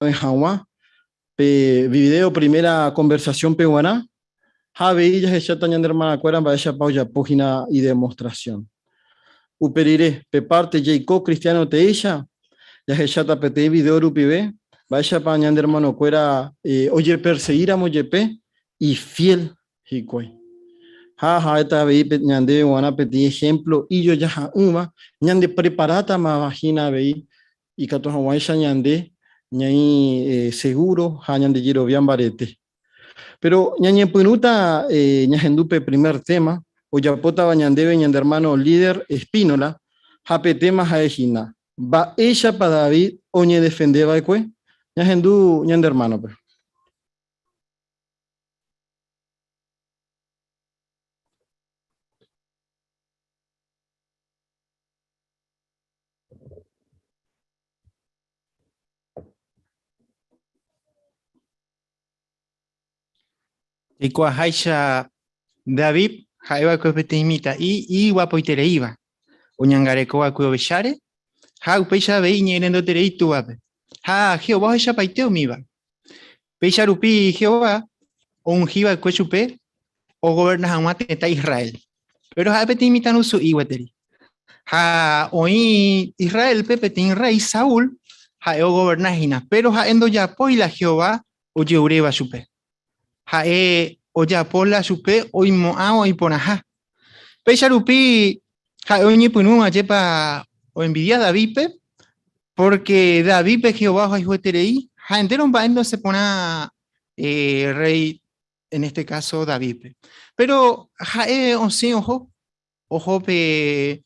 hag̃ua pe video primera conversación-pe g̃uarã ha avei jahecháta ñane hermanakuéra mba'éichapa ojapo hína idemostrasión. Upe rire, pe párte Jaiko kristiáno teéicha jahecháta peteĩ video rupive mba'éichapa ñande hermanokuéra ojepersegíramo jepe ifiél hikuái. Ha ha'éta avei ñandéve g̃uarã peteĩ ehémplo ijojaha'ỹva ñandepreparátamava hína avei ikatu hag̃uáicha ñande ñaĩ segúro ha ñandejerovia mbarete. Péro ñañepyrũta ñahendu pe primer téma ojapótava ñandéve ñande ermáno líder Espínola, ha pe téma ha'e hína, Mba'éichapa David oñedefende va'ekue? Ñahendu ñande ermánope. Jaikuaaháicha David ha'e va'ekue peteĩ mitã'i iguapoitereíva, oñangareko va'ekue ovecháre ha upéicha avei iñe'ẽrendueterei itúvape. Ha Jehová ohechapaite umíva. Péicha rupi Jehová oungi va'ekue chupe ogoverna hag̃ua tetã Israel. Péro ha'e peteĩ mitãrusu'i gueteri. Ha oĩ Israélpe peteĩ rréi Saúl, ha'e ogoverna hína, péro ha'e ndojapói la Jehová ojeruréva chupe. Ha'e ojapo la chupe oimo'ã oĩ porãha. Péicha rupi ha'e oñepyrũ ajépa oenvidia Davídpe, pórke Davídpe Jehová ohayhueterei ha entéro mba'e ndosẽ porã rréi en este caso Davídpe. Péro ha'e osẽ oho, oho pe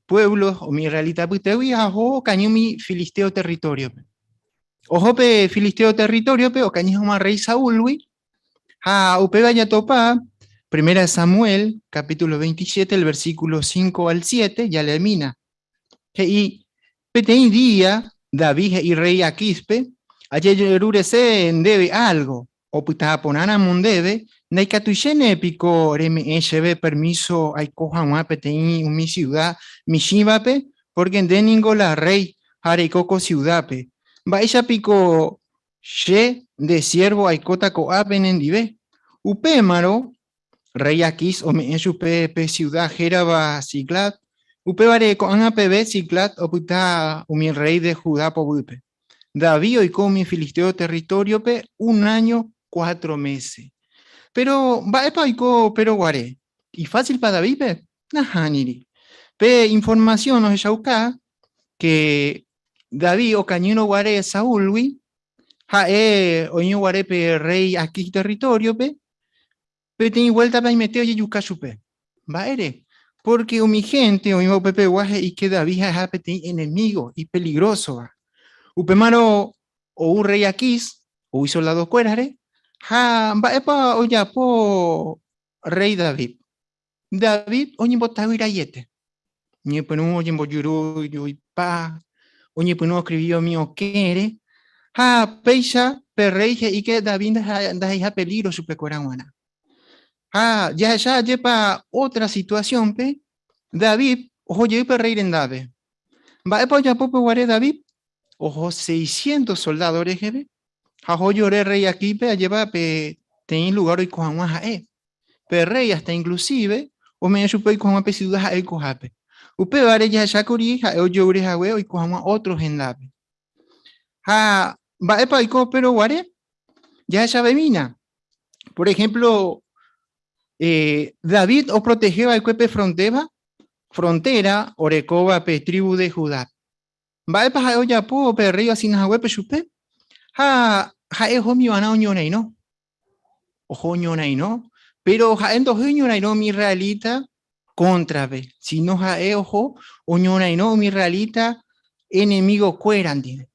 puévlo umi israelita apytégui ha oho okañy umi filisteo territóriope. Oho pe filisteo territóriope okañy hag̃ua rréi Saúlgui ha upéva jatopa Primera de Samuel, capítulo 27, el versículo 5 al 7, jaleemína. He'i, Peteĩ día David he'i rréi Aquíspe, Ajerurese ndéve álgo, opyta porãramo ndéve, ndaikatuichéne piko reme'ẽ chéve permíso aiko hag̃ua peteĩ umi siuda michĩvape, pórke nde ningo la rréi ha reiko ko siudápe. Mba'éicha piko che nde siérvo aikóta ko'ápe nendive? Upémarõ Rréi Aquís ome'ẽ chupe pe siuda hérava Ziclag, upévare ko'ág̃a peve Ziclag opyta umi rréi de Judá poguýpe. David oiko umi filisteo territóriope un áño cuatro mése. Péro mba'épa oiko upérõ guare? Ifásilpa Davídpe? Nahániri. Pe informasión ohechauka ke David okañýrõ guare Saúlgui, Ha'e oĩrõ guare pe rréi Aquís territóriope, peteĩ vuéltape aimete ojejuka chupe. Mba'ére? Pórke umi hénte oĩva upepegua he'i ke David ha'eha peteĩ enemígo ipeligrósova. Upémarõ ou rréi Aquís, ou isoldadokuérare, ha mba'épa ojapo rréi David? David oñembotavyraiete. Oñepyrũ oñembojuru ipa, oñepyrũ oskrivi umi okẽre, ha péicha pe rréi he'i ke David ndaha'eiha pelígro chupekuéra g̃uarã. Ha jahecha ajépa ótra situasiónpe, David oho jey pe rréi rendápe. Mba'épa ojapo pe guare David? Oho seiscientos soldádo reheve ha oho jore rréi Aquíspe ajépa peteĩ lugár oiko hag̃ua ha'e. Pe rréi hasta inclusive ome'ẽ chupe oiko hag̃ua pe siuda ha'e oikohápe. Upévare jahecha kuri ha'e ojeure hague oiko hag̃ua ótro hendápe. Ha mba'épa oiko upérõ guare? Jahechavemína. Por ehémplo, eh, David oprotehe va'ekue pe frontera, frontera orekóva pe tribu de Judá. Mba'épa ha'e ojapo pe rréi oasigna haguépe chupe? Ha ha'e ohómi va'erã oñorairõ. oho oñorairõ, péro ha'e ndohói oñorairõ umi israelita kóntrape, síno ha'e oho oñorairõ umi israelita enemigokuéra ndive.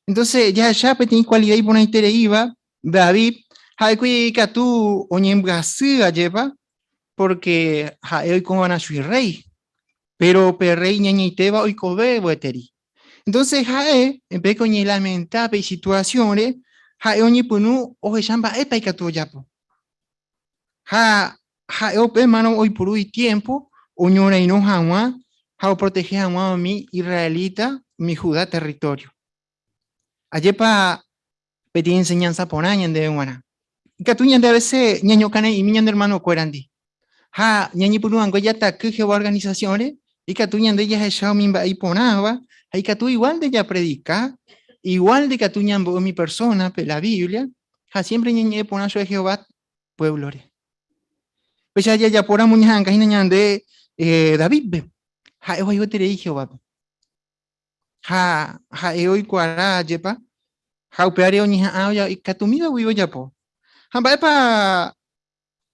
Entonces jahecha peteĩ kualida iporãitereíva David, ha'ékuri ikatu oñembyasy ajépa, pórke ha'e oiko va'erã chugui rréi, péro pe rréi iñañaitéva oikove gueteri. Entonces ha'e, en vez que oñelamenta pe isituasiónre, ha'e oñepyrũ ohecha mba'épa ikatu ojapo. Ha ha'e upémarõ oipuru itiémpo oñorairõ hag̃ua ha oprotehe hag̃ua umi israelita, umi Judá território. Ajépa peteĩ enseñanza porã ñandéve g̃uarã. Ikatu ñande a veces ñañokane'imi ñane hermano-kuérandi. Ha ñañepyrũ'angue jataky Jehová organización-re, ikatu ñande jahecha umi mba'e iporãva ha ikatu igual-nte japredika, igual-nte ikatu ñambo'e umi persona-pe la Biblia ha siempre ñañe'ẽ porã chupe Jehová pueblo-re. Péicha jajapóramo ñaha'anga hína ñande David-pe, ha'e ohayhueterei Jehovápe. Ha ha'e oikuaa ajépa, ha upévare oñeha'ã ikatumíva guive ojapo. Ha mba'épa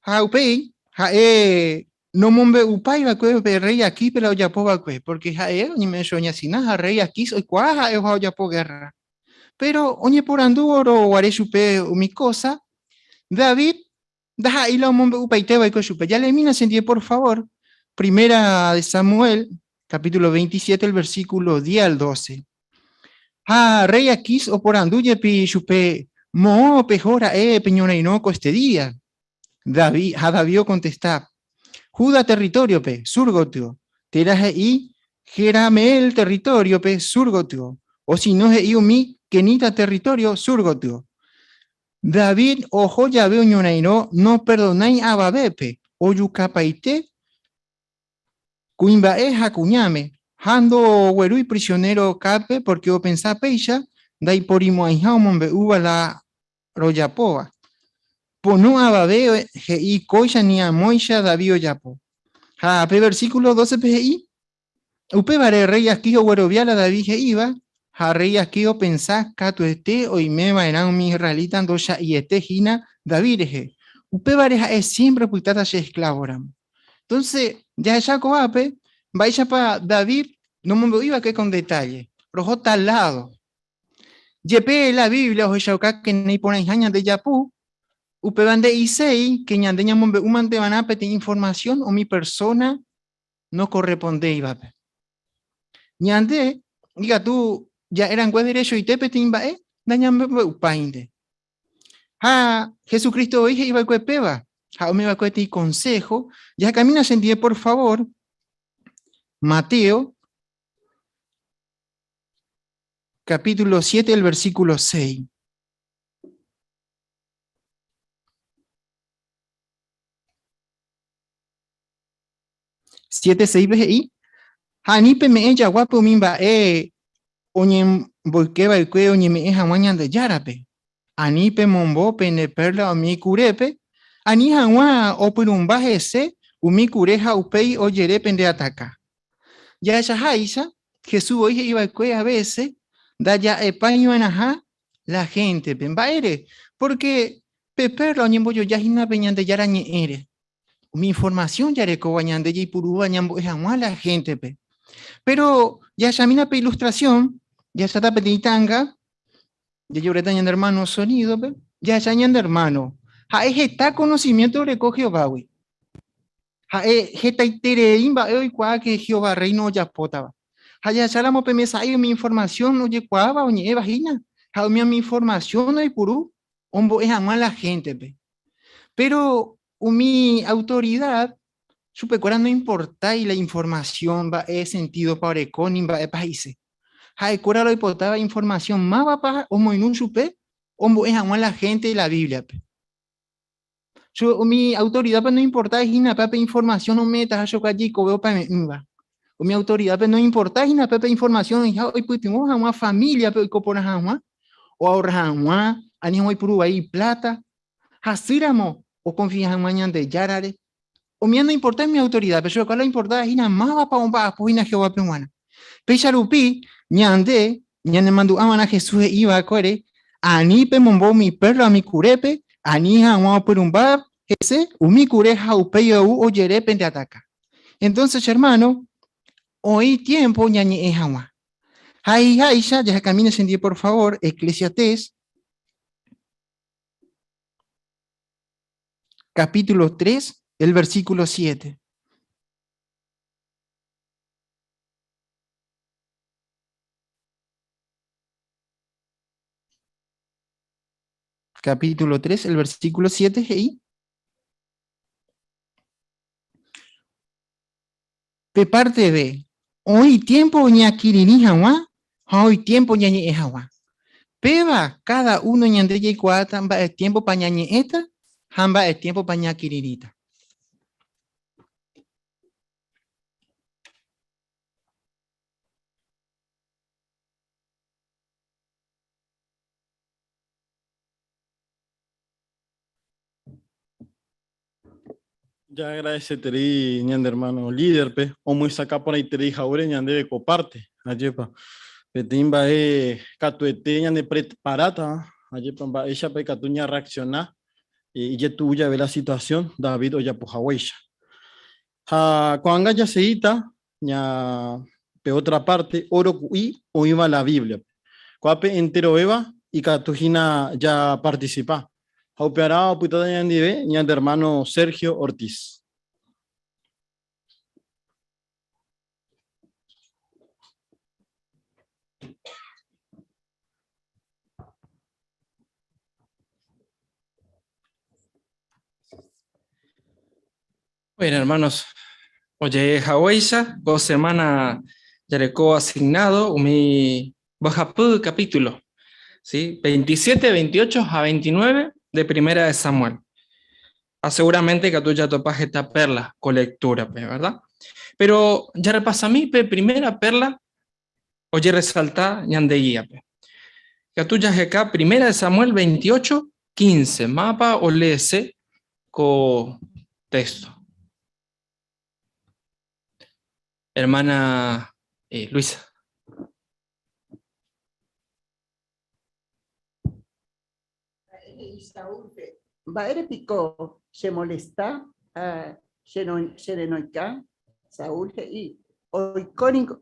ha upéi ha'e nomombe'upái va'ekue pe rréi Aquíspe la ojapo va'ekue, pórke ha'e oñeme'ẽ chupe oñasina ha rréi Aquís oikuaa ha'e oha ojapo gérra. Péro oñeporandúrõ guare chupe umi kósa, David ndaha'éi la omombe'upaite va'ekue chupe. Jaleemína chendive por favór, Primera de Samuel, capítulo 27, el versículo 10 al 12. Ha rréi Aquís oporandu jepi chupe, Moõ peho ra'e peñorairõ ko este día? David, ha David okontesta, Judá territóriope, sur gotyo. Térã he'i Jerameel territóriope, sur gotyo. Osino he'i umi Kenita território, sur gotyo. David oho jave oñorairõ noperdonái avavépe, ojukapaite kuimba'e ha kuñáme, ha ndoguerúi prisionéro kápe pórke opensa péicha ndaiporimo'ãiha omombe'úva la rojapóva. Pono avave he'i kóicha ni amóicha David ojapo. Ha pe versíkulo dócepe he'i, Upévare rréi Aquís oguerovia la David he'íva, ha rréi Aquís opensa katuete oime va'erã umi israelita ndocha'eiete hína David rehe. Upévare ha'e siémpre opytáta che esklávoramo. Entónse jahecha ko'ápe mba'éichapa David nomombe'úi va'ekue con detálle, roho tal ládo. Jepe la Biblia ohechauka ke naiporãiha ñande japu, upéva nde'iséi ke ñande ñamombe'úmante va'erã peteĩ informasión umi persóna nokorrepondéivape. Ñande ikatu ja'e rangue derechoite peteĩ mba'e nañamombe'upáinte. Ha Jesucristo voi he'i va'ekue péva, ha ome'ẽ va'ekue peteĩ konsého, jahekamína chendive por favor, Mateo capítulo 7, el versículo 6. Siete seípe he'i, Ha ani peme'ẽ jaguápe umi mba'e oñemboyke va'ekue oñeme'ẽ hag̃ua Ñandejárape. Ani pemombo pene pérla umi kurépe, ani hag̃ua opyrũmba hese umi kure ha upéi ojere pende ataka. Jahechaháicha, Jesús voi he'i va'ekue avése ndaja'epáiva'erãha la héntepe. Mba'ére? Pórke pe pérla oñembojoja hína pe Ñandejára Ñe'ẽre. Umi informasión jarekóva ñande jaipurúva ñambo'e hag̃ua la héntepe. Péro jahechamína pe ilustrasión, jahecháta peteĩ ta'anga, jajeruréta ñane ermáno sonídope, jahecha ñane ermáno. Ha'e heta konosimiénto oreko Jehovágui. Ha'e hetaiterei mba'e oikuaa ke Jehová Rréino ojapótava. Ha jahecháramo pe mesa'i umi informasión ojekuaáva oñe'ẽva hína, ha umi informasión oipuru ombo'e hag̃ua la héntepe. Péro umi autorida chupekuéra noimportái la informasión mba'e sentídopa oreko ni mba'épa he'ise. Ha'ekuéra la oipotáva informasión mávapa omoirũ chupe ombo'e hag̃ua la hénte la Bíbliape. Umi autoridápe noimportái hína pe informasión ome'ẽtaha chupe jeikove opave'ỹva. Umi autoridápe noimportái hína pe informasión oĩha oipytyvõ hag̃ua famíliape oiko porã hag̃ua, oaorra hag̃ua, ani hag̃ua oipuru vai ipláta, hasýramo okonfia hag̃ua Ñandejárare. Umíva noimportái umi autoridápe, chupekuéra la oimportáva hína mávapa omba'apo hína Jehovápe g̃uarã. Péicha rupi, ñande ñanemandu'a va'erã Jesús he'i va'ekuére, Ani pemombo umi pérla umi kurépe, ani hag̃ua opyrũmba hese umi kure ha upéi ou ojere pende ataka. Entonces, che hermano, oĩ tiempo ñañe'ẽ hag̃ua. Ha he'iháicha, jahekamína chendie por favor, Eclesiastés, capítulo 3, el versículo 7. Capítulo 3, el versículo 7 he'i. Pe parte B, oĩ tiempo ñakirirĩ hag̃ua ha oĩ tiempo ñañe'ẽ hag̃ua. Péva káda uno ñande jaikuaáta mba'e tiémpopa ñañe'ẽta ha mba'e tiémpopa ñakirirĩta. Ja agradecerei ñande hermano líderpe, omyesakã porãiterei haguére ñandéve ko parte, ajépa. Peteĩ mba'e katuete ñande preparáta, ajépa mba'éichapa ikatu ñarreacciona ijetu'u jave la situación David ojapo haguéicha. Ha ko'ág̃a jaseíta ña pe otra parte oro ku'i oĩva la Bíbliape. Ko'ápe enterovéva ikatu hína japarticipa. Ha upearã opytáta ñanendive ñande hermano Sergio Ortiz. Bueno, hermanos, oje'e haguéicha ko semana jareko asignado umi mbohapy capítulo, ¿sí? 27, 28 ha 29 de Primera de Samuel. Ha seguramente ikatu jatopa heta perla ko lectura-pe, verdad? Pero jarepasami pe primera perla ojerresalta ñande guía-pe. Ikatu jaheka Primera de Samuel 28, 15. Mápa oleese ko texto? Hermana Luisa. Ha'e he'i Saúlpe, Mba'ére piko chemolesta ha cherenoika? Saúl he'i, Oiko niko.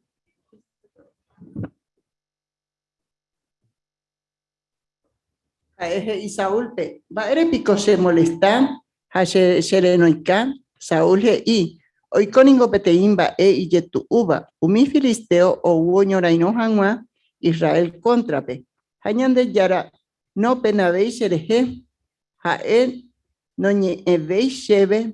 Ha'e he'i Saúlpe, Mba'ére piko chemolesta ha cherenoika? Saúl he'i, Oiko ningo peteĩ mba'e ijetu'úva, umi filisteo ou oñorairõ hag̃ua Israel kóntrape, ha Ñandejára Nopenavéi cherehe, ha'e noñe'ẽvéi chéve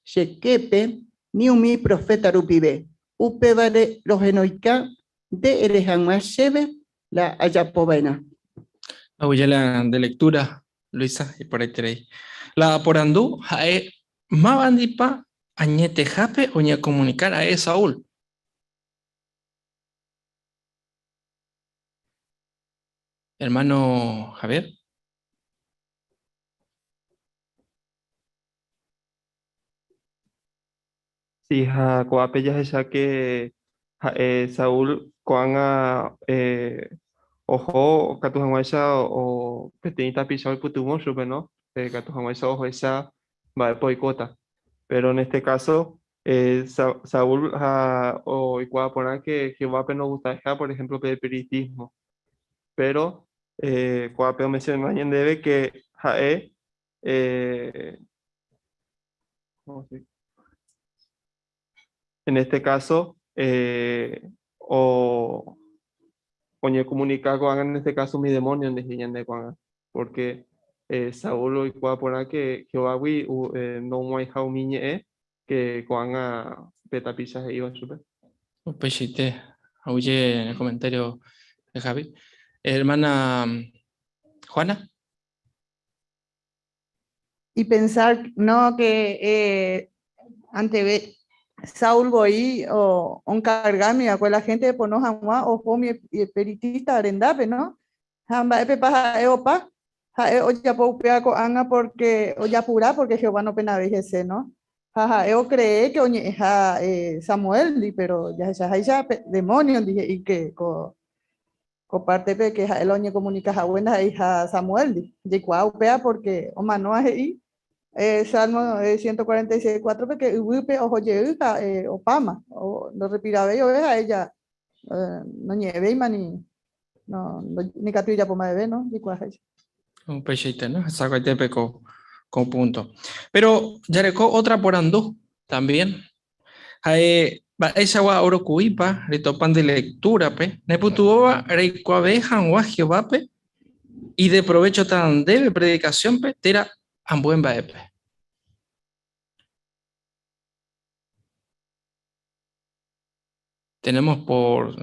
che képe ni umi proféta rupive. Upévare rohenoika nde ere hag̃ua chéve la ajapova'erã. Aguyje la nde lectura, Luisa, iporãiterei. La aporandu ha'e mávandipa añetehápe oñekomunika ra'e Saúl. Hermano Javier. Sí, ha ko'ápe jahecha ke ha'e Saúl ko'ág̃a eh, oho katu hag̃uáicha o peteĩ tapicha oipytyvõ chupe, no? Eh, katu hag̃uáicha ohecha mba'épa oikóta. Pero en este caso, eh, Saúl ha oikuaa porã ke Jehovápe nogustaiha, por ejemplo, pe espiritismo. Péro ko'ápe omensiona ñandéve ke ha'e en este caso o oñekomunika ko'ág̃a en este caso umi demonio ndive ñande ko'ág̃a, pórke Saúl oikuaa porã ke Jehovágui ndomo'ãiha umi ñe'ẽ ke ko'ág̃a pe tapicha he'íva chupe. Upeichaite, aguyje ne comentario Javi. Hermana Juana. Y pensar, no, que eh, anteve Saúl voi o onkargámi va'ekue la gente pono hag̃ua oho umi espiritista rendápe, no? Ha mba'épepa ha'e opa? Ha'e ojapo upéva ko'ág̃a pórke ojapura pórke Jehová nopenavéi hese, no? Ha ha'e okree ke oñe'ẽha Samuélndi, péro jahechaháicha pe demóniondi he'i ke ko ko pártepe ke ha'e la oñekomunika hague ndaha'eiha Samuélndi. Jaikuaa upéva pórke omanóva he'i Salmo 146, 4-pe ke yvýpe oho jey ha opáma, ndorrepiravéi ove ha'e ja noñe'ẽvéima ni no, ni katu ijapo mba'eve, no? Jaikuaaháicha. Upeichaite, no? Hesakuaitépe ko, ko punto. Pero jareko otra porandu también. Ha'e mba'eichagua oroku'ípa retopa nde lectura-pe nepytyvõva reikuaave hag̃ua Jehovápe ideprovéchota ndéve predikasiónpe térã ambue mba'épe. Tenemos por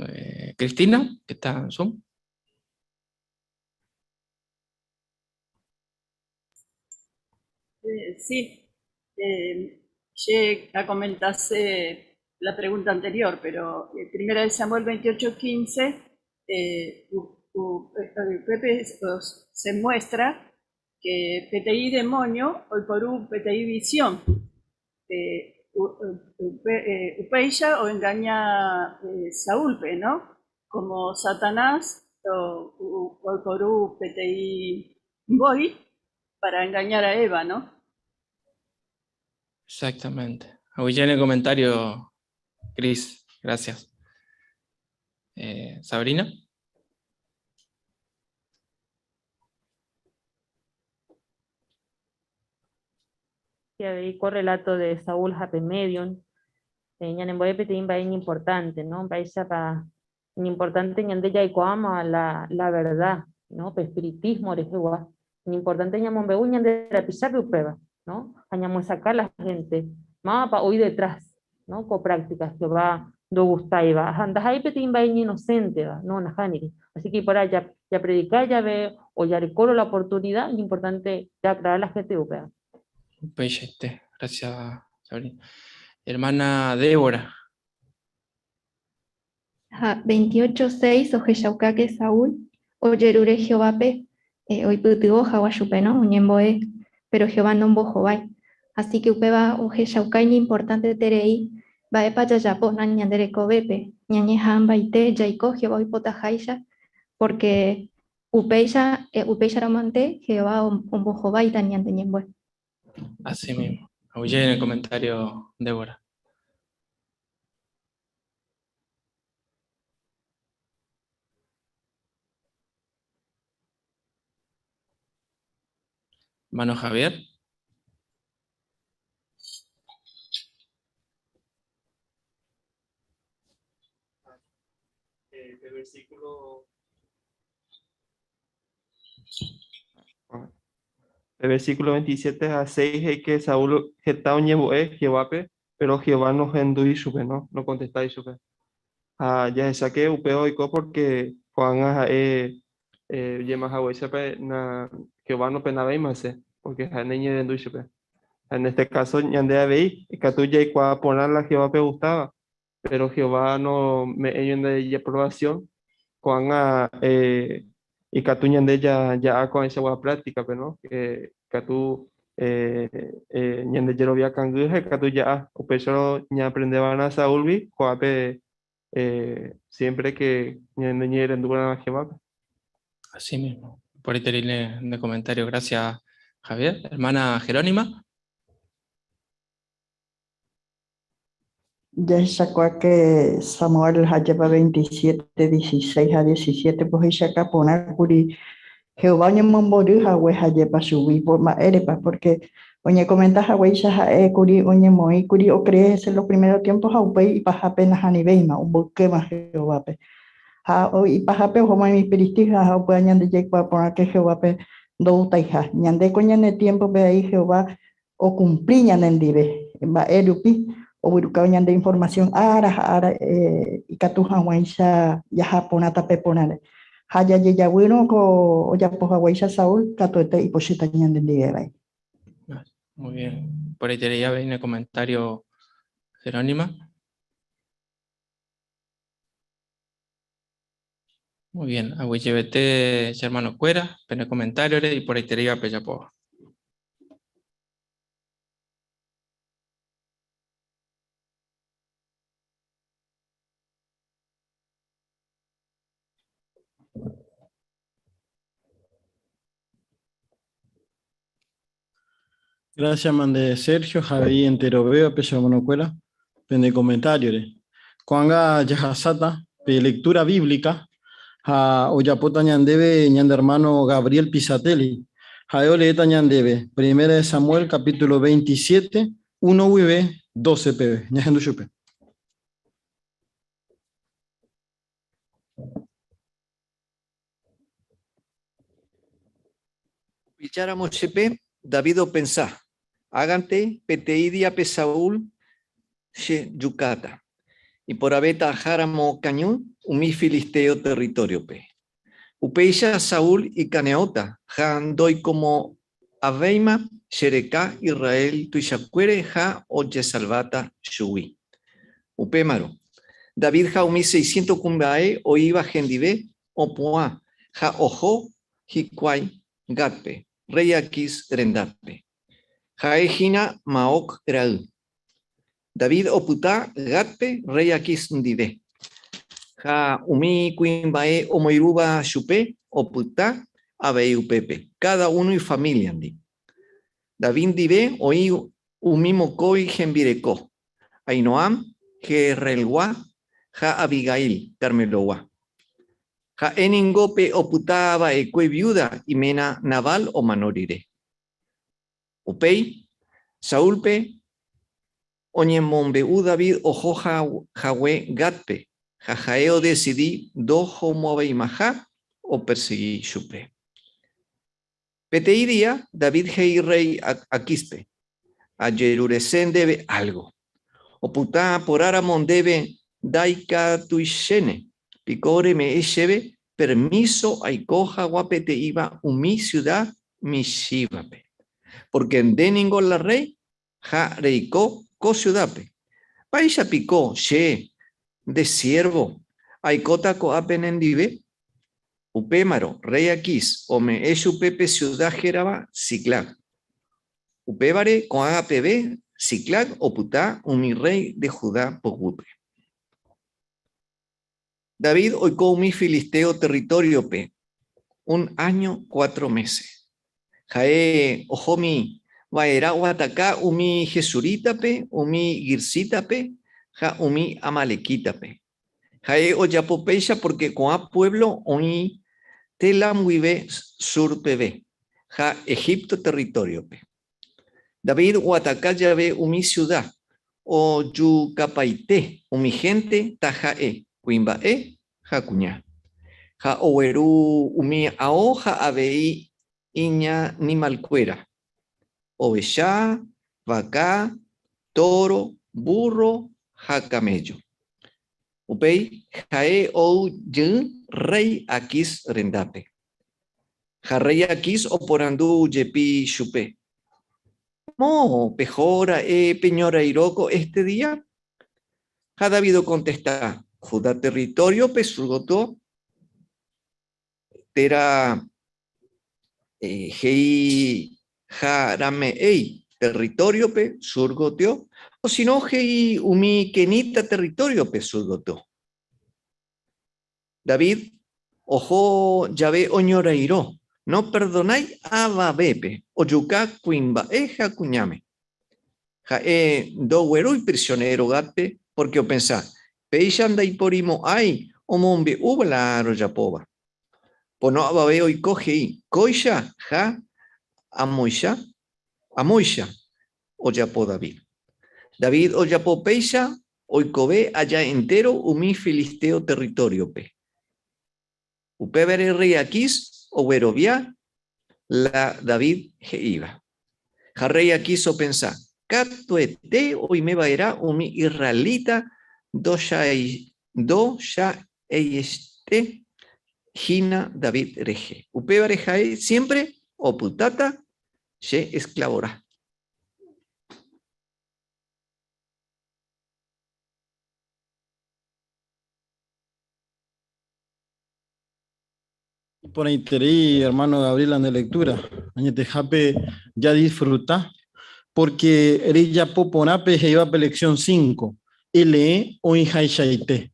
Cristina, que está en Zoom. Sí, che acomentase la pregunta anterior, pero Primera de Samuel 28:15, upépe se muestra que peteĩ demonio oiporu peteĩ visión, upéicha oengaña Saúlpe, ¿no? Como Satanás oiporu peteĩ mbói para engañar a Eva, ¿no? Exactamente. Aguyje en el comentario, Cris. Gracias. Sabrina. Avei ko relato de Saúl ha pe médium, ñanembo'e peteĩ mba'e iñimportante, no? Mba'éichapa iñimportante ñande jaikuaáma la, la verdad, no? Pe espiritismo rehegua. Iñimportante ñamombe'u ñande rapichápe upéva, no? Ha ñamoesakã la gente, mávapa oĩ detrás, no? Ko práctica Jehová ndogustáiva. Ha ndaha'éi peteĩ mba'e iñinosénteva, no, nahániri. Así que iporã japredika jave o jarekórõ la oportunidad, iñimportante jaaclara la gente upéva. Upeichaite. Gracias, Sabrina. Hermana Débora. Ha 28:6 ohechaukáke Saúl ojerure Jehovápe oipytyvõ hag̃ua chupe, no? Oñembo'e, péro Jehová nombohovái. Así ke upéva ohechauka iñimportanteterei mba'épa jajapo ñande rekovépe, ñañeha'ãmbaite jaiko Jehová oipotaháicha, pórke upéicha, upéicharõmante Jehová ombohováita ñande ñembo'e. Así mismo. Aguyje en el comentario, Débora. Hermano Javier. El versículo El versículo 27 a 6 he'i que Saúl heta oñembo'e Jehovápe, pero Jehová nohendúi chupe, no, nokontestái chupe. Ha jahecháke upéva oiko porque ko'ág̃a ha'e ojema haguéichape na Jehová nopenavéima hese, porque ha'e naiñe'ẽrendúi chupe. Ha en este caso ñande avei ikatu jaikuaa porã la Jehovápe ogustáva, Péro Jehová nome'ẽi ñande ijaprovación, ko'ág̃a ikatu ñande ja'a ko'ãichagua práctica-pe, no? Ikatu ñande jerovia kangy ha ikatu ja'a. Upéicharõ ñaaprende va'erã Saúlgui ko'ápe siempre que ñaneñe'ẽrendu va'erã Jehovápe. Así mismo. Por ahí te leí comentario. Gracias, Javier. Hermana Jerónima. Jahechakuaáke Samuel hajépa 27, 16 ha 17 pohechauka porã kuri Jehová oñemombory hague hajépa chugui. Mba'érepa? Pórke oñekomenta haguéicha ha'e kuri oñemoĩ kuri okree hese los primeros tiémpo ha upéi ipahápe nahanivéima, omboykéma Jehovápe. Ha ipahápe ohóma umi filistío ha upéva ñande jaikuaa porãke Jehovápe ndoutaiha. Ñandéko ñane tiémpope avei Jehová Okumpli ñanendive mba'e rupi oguerukávo ñande información ára ha ára ikatu hag̃uáicha jaha porã tape porãre. Ha jajejaguýrõ ko ojapo haguéicha Saúl, katuete ipochýta ñanendive vai. Muy bien. Por ahí te leía en el comentario, Jerónima. Muy bien. Aguyjevete, che hermano-kuéra, pene comentario-re iporãitereíva pejapóva. Gracias, mande Sergio, Javi enterovéva pe che hermanokuéra pende comentario-re. Ko'ág̃a jahasáta pe lectura bíblica ha ojapóta ñandéve ñande hermano Gabriel Pisatelli. Ha'e oleéta ñandéve Primera de Samuel capítulo 27, 1 guive 12 peve. Ñahendu chupe. Upéicharamo jepe, David opensa, Ág̃ante peteĩ díape Saúl che jukáta. Iporãvéta aháramo okañy umi filisteo territóriope. Upéicha Saúl ikane'õta ha ndoikomo'ãvéima. Avéima che reka Israel tuichakuére ha ojesalváta chugui. Upémarõ, David ha umi seiscientos kuimba'e oĩva hendive opu'ã ha oho hikuái Gátpe, rréi Aquís rendápe. Ha'e hína Maoc ra'y. David opyta Gátpe rréi Aquís ndive. Ha umi kuimba'e omoirũva chupe opyta avei upépe, káda uno ifamíliandi. David ndive oĩ umi mokõi hembireko, Ahinoam, Jezreelgua, ha Abigail, Carmelogua. Ha'e ningo pe opyta va'ekue viúda iména Nabal omano rire. Upéi, Saúlpe oñemombe'u David oho hague Gátpe, ha ha'e odesidi ndohomo'ãveimaha opersegi chupe. Peteĩ día, David he'i rréi Aquíspe, Ajerurese ndéve álgo. Opyta porãramo ndéve ndaikatuichéne piko reme'ẽ chéve permíso aiko hag̃ua peteĩva umi siuda michĩvape. Pórke nde ningo la rréi ha reiko ko siudápe. Mba'éicha piko che, nde siérvo, aikóta ko'ápe nendive? Upémarõ, rréi Aquís ome'ẽ chupe pe siuda hérava Siclag. Upévare ko'ág̃a peve Siclag opyta umi rréi de Judá poguýpe. David oiko umi filisteo territóriope un áño cuatro mése. Ha'e ohómi va'erã oataka umi gesurítape, umi girzítape ha umi amalequítape. Ha'e ojapo péicha pórke ko'ã puévlo oĩ Telam guive Sur peve ha Egipto territóriope. David oataka jave umi siuda, ojukapaite umi hénte taha'e kuimba'e ha kuña, ha ogueru umi ao ha avei iñanimalkuéra, ovecha, vaka, tóro, vúrro ha kaméllo. Upéi ha'e ou jey rréi Aquís rendápe. Ha rréi Aquís oporandu jepi chupe, Moõ peho ra'e peñorairõ ko éste día? Ha David okontesta, Judá territóriope sur gotyo, térã he'i Jarame'éi territóriope sur gotyo, osino he'i umi quenita territóriope sur gotyo. David oho jave oñorairõ, noperdonái avavépe, ojuka kuimba'e ha kuñáme. Ha'e ndoguerúi prisionéro Gátpe pórke opensa, Péicha ndaiporimo'ãi omombe'úva la rojapóva. Pono avave oiko he'i, Kóicha ha amóicha, amóicha ojapo David. David ojapo péicha oikove aja entéro umi filisteo territóriope. Upévare rréi Aquís oguerovia la David he'íva. Ha rréi Aquís opensa, Katuete oime va'erã umi israelita ndocha'eiete hína David rehe. Upévare ha'e siémpre opytáta che esklavorã. Iporãiterei hermano Gabriel la nde lectura. Añetehápe jadisfruta porque rejapo porã pe he'íva pe lección 5, elee oĩhaichaite.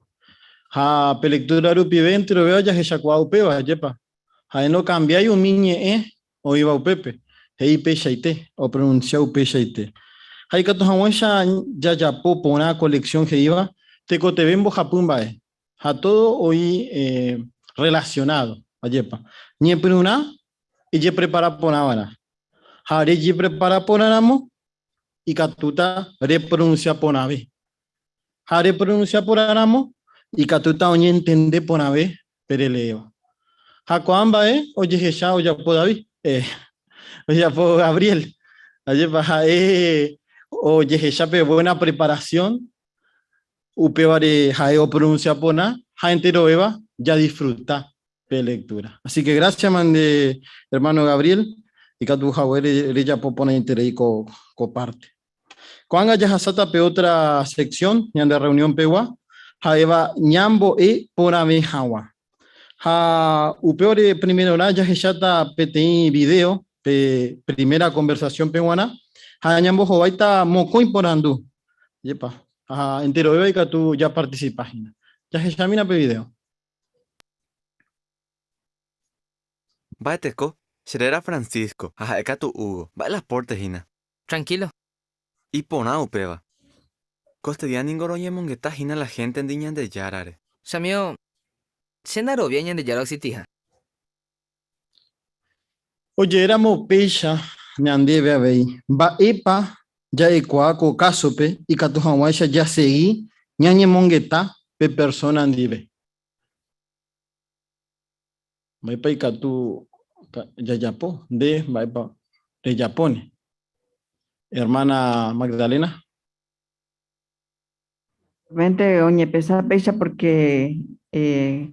Ha pe lectura rupive enterovéva jahechakuaa upéva, ajépa? Ha'e nokambiái umi ñe'ẽ oĩva upépe, he'i peichaite, opronuncia upeichaite. Ha ikatu hag̃uáicha jajapo porã ko lección he'íva, tekotevẽ mbohapy mba'e. Ha todo oĩ relacionado, ajépa. Ñepyrũrã ejeprepara porã va'erã. Ha rejeprepara porãramo, ikatúta repronuncia porãve. Ha repronuncia porãramo, ikatúta oñentende porãve pe releéva. Ha ko'ã mba'e ojehecha ojapo David, ojapo Gabriel. Ajépa ha'e ojehecha pe buena preparación Upévare ha'e opronuncia porã ha enterovéva jadisfruta pe lectura. Así que gracias mande hermano Gabriel. Ikatu hague rejapo porãiterei ko ko parte. Ko'ág̃a jahasáta pe otra sección ñande reunión pegua, ha'éva ñambo'e porãve hag̃ua. Ha upévare primerorã jahecháta peteĩ video pe primera conversación-pe g̃uarã ha ñambohováita mokõi porandu. Jepa, ha enterovéva ikatu japarticipa hína. Jahechamína pe video. Mba'eteko, che réra Francisco ha ha'e katu Hugo. Mba'e la pórte hína? Tranquilo. Iporã upéva. Kostedia ningo roñemongeta hína la héntendi Ñandejárare. Chamío, che ndaroviái Ñandejára oexitiha. Oje'éramo péicha ñandéve avei, mba'épa ja'ekuaa ko kásope ikatu hag̃uáicha jasegi ñañemongeta pe persóna ndive? Mba'épa ikatu jajapo? Nde mba'épa rejapóne? Ermána Magdalena. Realmente oñepensa péicha porque eh,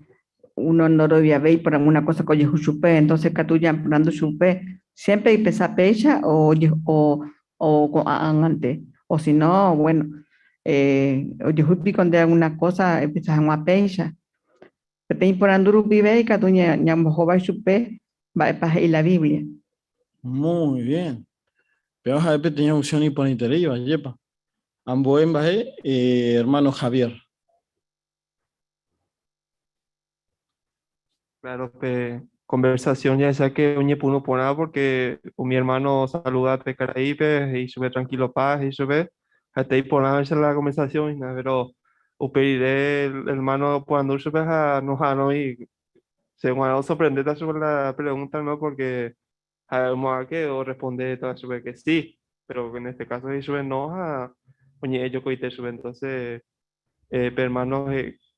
uno ndoroviavéi por alguna cosa que ojehu chupe, entonces katu ñaporandu chupe, siempre ipensa péicha o, o, o ko'ág̃ante, o si no, bueno, eh, ojehu piko nde alguna cosa epensa hag̃ua péicha. Peteĩ porandu rupive ikatu ñambohovái chupe mba'épa he'i la Biblia. Muy bien. Péva ha'e peteĩ opción iporãitereíva, ajépa. Ambue mba'e, hermano Javier. Claro, pe conversación jahecha que oñepyrũ porã porque umi hermano osaluda pe karaípe, he'i chupe tranquilopa, he'i chupe, ha'ete iporãvaicha la conversación hína, pero upe rire el hermano oporandu chupe ha noha'arõi, che g̃uarã osorprendéta chupe la pregunta, no, porque ha'e oimo'ã que orrespondéta chupe que sí, pero en este caso he'i chupe no ha oñe'ẽ jokoite chupe, entonces eh, pe hermano